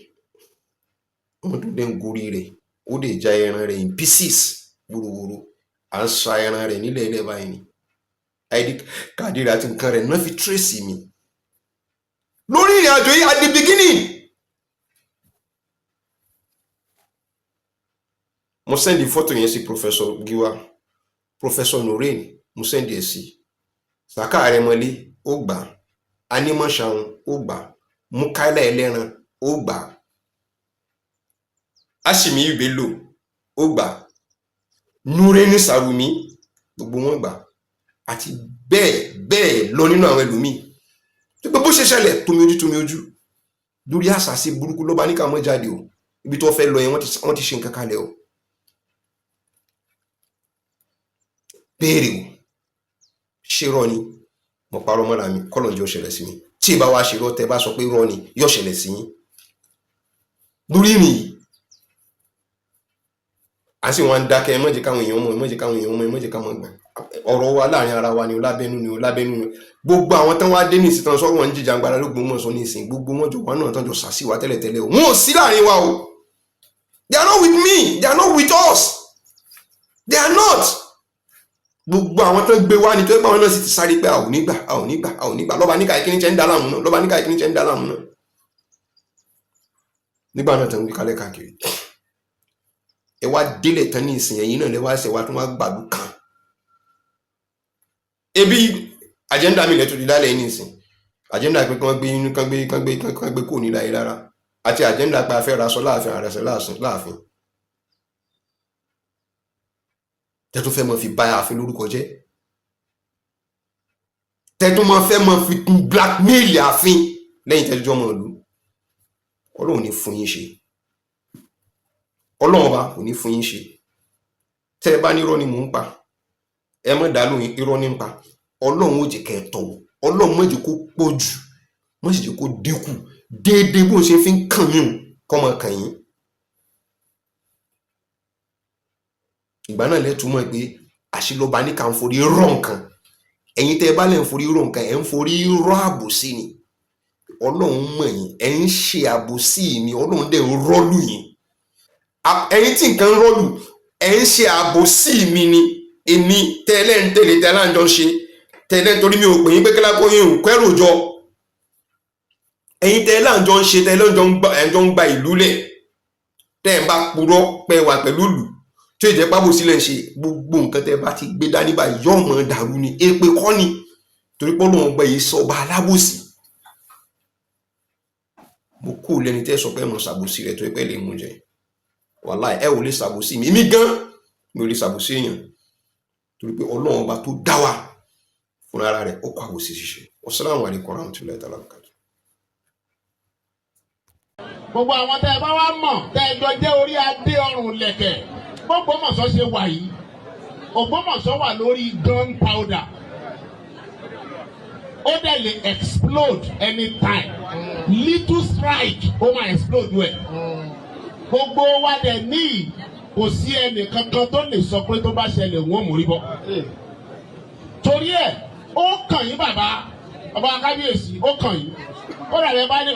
wọ́n tún dẹ́ ń gorí rẹ̀, ó lè já ẹran rẹ̀ in pieces wúruwúru. À ń sa ẹran rẹ̀ nílẹ̀ ilẹ̀ báyìí ni ID card rẹ̀ àti nǹkan rẹ̀ náà fi trace mi lórí ìrìn àjò yìí at the beginning. Mo send fọ́tò yẹn sí Professor Giwa, Professor Noreen, mo send ẹ̀ sí Saka Arẹmọlé, ó gbà, Anímọ̀ṣàun ó gbà, Mukaila Ẹlẹ́ran ó gbà, Ashimi Bello ó gbà, Nureni Sarumi, gbogbo wọn gbà, àti bẹ́ẹ̀ bẹ́ẹ̀ lọ nínú àwọn ẹlòmíì tó pé bó ṣe ṣẹlẹ̀ tómi ojú tómi ojú lórí àṣàṣe burúkú ló bá ní ká mọ́ jáde o. Ibi tó fẹ́ lọ yẹn, wọ́n ti ṣe nǹkan kalẹ̀ o. Béèrè o, ṣé rọ́ ni mo parọ́ mọ́ra mi? Kọ́lọ̀ jẹ́ ó ṣẹlẹ̀ sí mi. Tí ì bá wa ṣe rọ́, tẹ́ bá sọ pé rọ́ ni, yóò ṣẹlẹ̀ sí yín lórí ìrìn yìí. À sì wọn dákẹ́. Ẹ má jẹ́ káwọn èèyàn mọ̀, ẹ má jẹ́ káwọn èèyàn mọ̀, ẹ má jẹ́ káwọn gbà. Ọ̀rọ̀ wa láàrin ara wa ni o, lábẹ́nú ni o, lábẹ́nú ni o. Gbogbo àwọn tán wá dé ní ìsìn tán sọ́rọ̀ wọn ń jìjàngbara l'Ógbómọ̀ṣọ́ ní ìsìn, gbogbo wọn jọ wọn náà tán jọ sàsí wa tẹ́lẹ̀tẹ́lẹ̀ o, wọn ò sí láàrin wa o. They are not with me, they are not with us, they are not. Gbogbo àwọn tán gbé wá ni tó yẹ pé àwọn náà sì ti sáré pé a ò ní gbà, a ò ní gbà, a ò ní gbà. Lọ́ba níkà ìkíní tẹ́ ń dá láàmú náà, lọ́ba níkà ìkíní tẹ́ ń dá láàmú náà nígbà náà tán ń gbé kálẹ̀ káàkiri. Ẹ wá délẹ̀ tán ní ìsìn, ẹ̀yin náà lẹ wá ṣẹ̀ wá tún wá gbàdú kan. Ebi agenda mi lẹ́tọ́ ti dálẹ̀ ní ìsìn, agenda pé kán gbé inú, kán gbé, kán gbé, kán gbé kò nílà yìí rárá, àti agenda pé a fẹ́ raṣọ láàfin, àrẹsẹ̀ láàfin, tẹ́tún fẹ́ mọ fi bá ààfin lórúkọ jẹ́, tẹ́tún mọ fẹ́ mọ fi blackmail ààfin lẹ́yìn tẹ́tún mọ̀ lù. Ọlọ́run ní fún yín ṣe, Ọlọ́run ọba kò ní fún yín ṣe. Tẹ́ ẹ bá ní irọ́ ni mò ń pa, ẹ má dá lóhùn, irọ́ ní ń pa. Ọlọ́run ó jẹ́ kẹ́ ẹ tọ̀wọ̀, Ọlọ́run má jẹ́ kó pọ̀ jù, má sì jẹ́ kó dínkù, déédéé bó ṣe fi ń kàn mí kọ́ máa kàn yín. Ìgbà náà lẹ́tùmọ̀ pé àṣìlọ́ba ní ká ń forí rọ̀ nǹkan. Ẹ̀yin tẹ́ ẹ bá lẹ̀ ń forí rọ̀ nǹkan, ẹ̀ ń forí rọ̀ àbòsí ni. Ọlọ́run mọ̀ yín, ẹ̀ ń ṣe àbòsí ni, Ọlọ́run dẹ̀ ń rọ́lù yín. Ẹ̀yin tí nǹkan ń rọ́lù, ẹ̀ ń ṣe àbòsí mi ni. Èmi tẹ́lẹ̀ ń tẹ̀lé, tẹ́lẹ̀ ń jọ ṣe tẹ́lẹ̀, nítorí mi ò pè yín pé kíláà kó yín ò kẹ́rù jọ. Ẹ̀yin tẹ́lẹ̀ ń jọ ń ṣe, tẹ́lẹ̀ ń jọ ń gba ìlú lẹ̀, tẹ́ ẹ̀ ń bá purọ́ pẹ́ wà pẹ̀lú ìlú tí ìjẹ́ pábò sílẹ̀ ń ṣe. Gbogbo nǹkan tẹ́ bá ti gbé dání báyìí yóò mọ̀ dàrú ni, èpè kọ́ ni, torí pé Ọlọ́run ọba yìí sọ ọba alábòsí. Mo kú lẹ́ni tẹ́ sọ pé mo ṣàbòsí rẹ̀ tó pẹ́ lè mú jẹ. Wàláì ẹ ò lè ṣàbòsí mi, èmi gan mi ò lè ṣàbòsí èèyàn, torí pé Ọlọ́run ọba tó dá wa fúnra rẹ̀ ó kọ àbòsí ṣíṣe. Wassalamu alaikum warahmatullahi ta'ala wabarakatuh. Gbogbo àwọn tẹ́ ẹ bá wá mọ̀, tẹ́ ẹ jọ jẹ́ orí adé ọrùn lẹ̀kẹ̀, Ògbómọ̀ṣọ́ ṣe wà yìí, Ògbómọ̀ṣọ́ wà lórí gunpowder, ó dẹ̀ lè explode anytime, little strike ó máa explode wẹ̀. Gbogbo wa dẹ̀ ní kò sí ẹnì kankan tó lè sọ pé tó bá ṣẹlẹ̀ wọ́n mú rí bọ́. Torí ẹ̀ ó kàn yín bàbá, bàbá kábíyèsí, ó kàn yín, ó dàbí ẹ bá ní.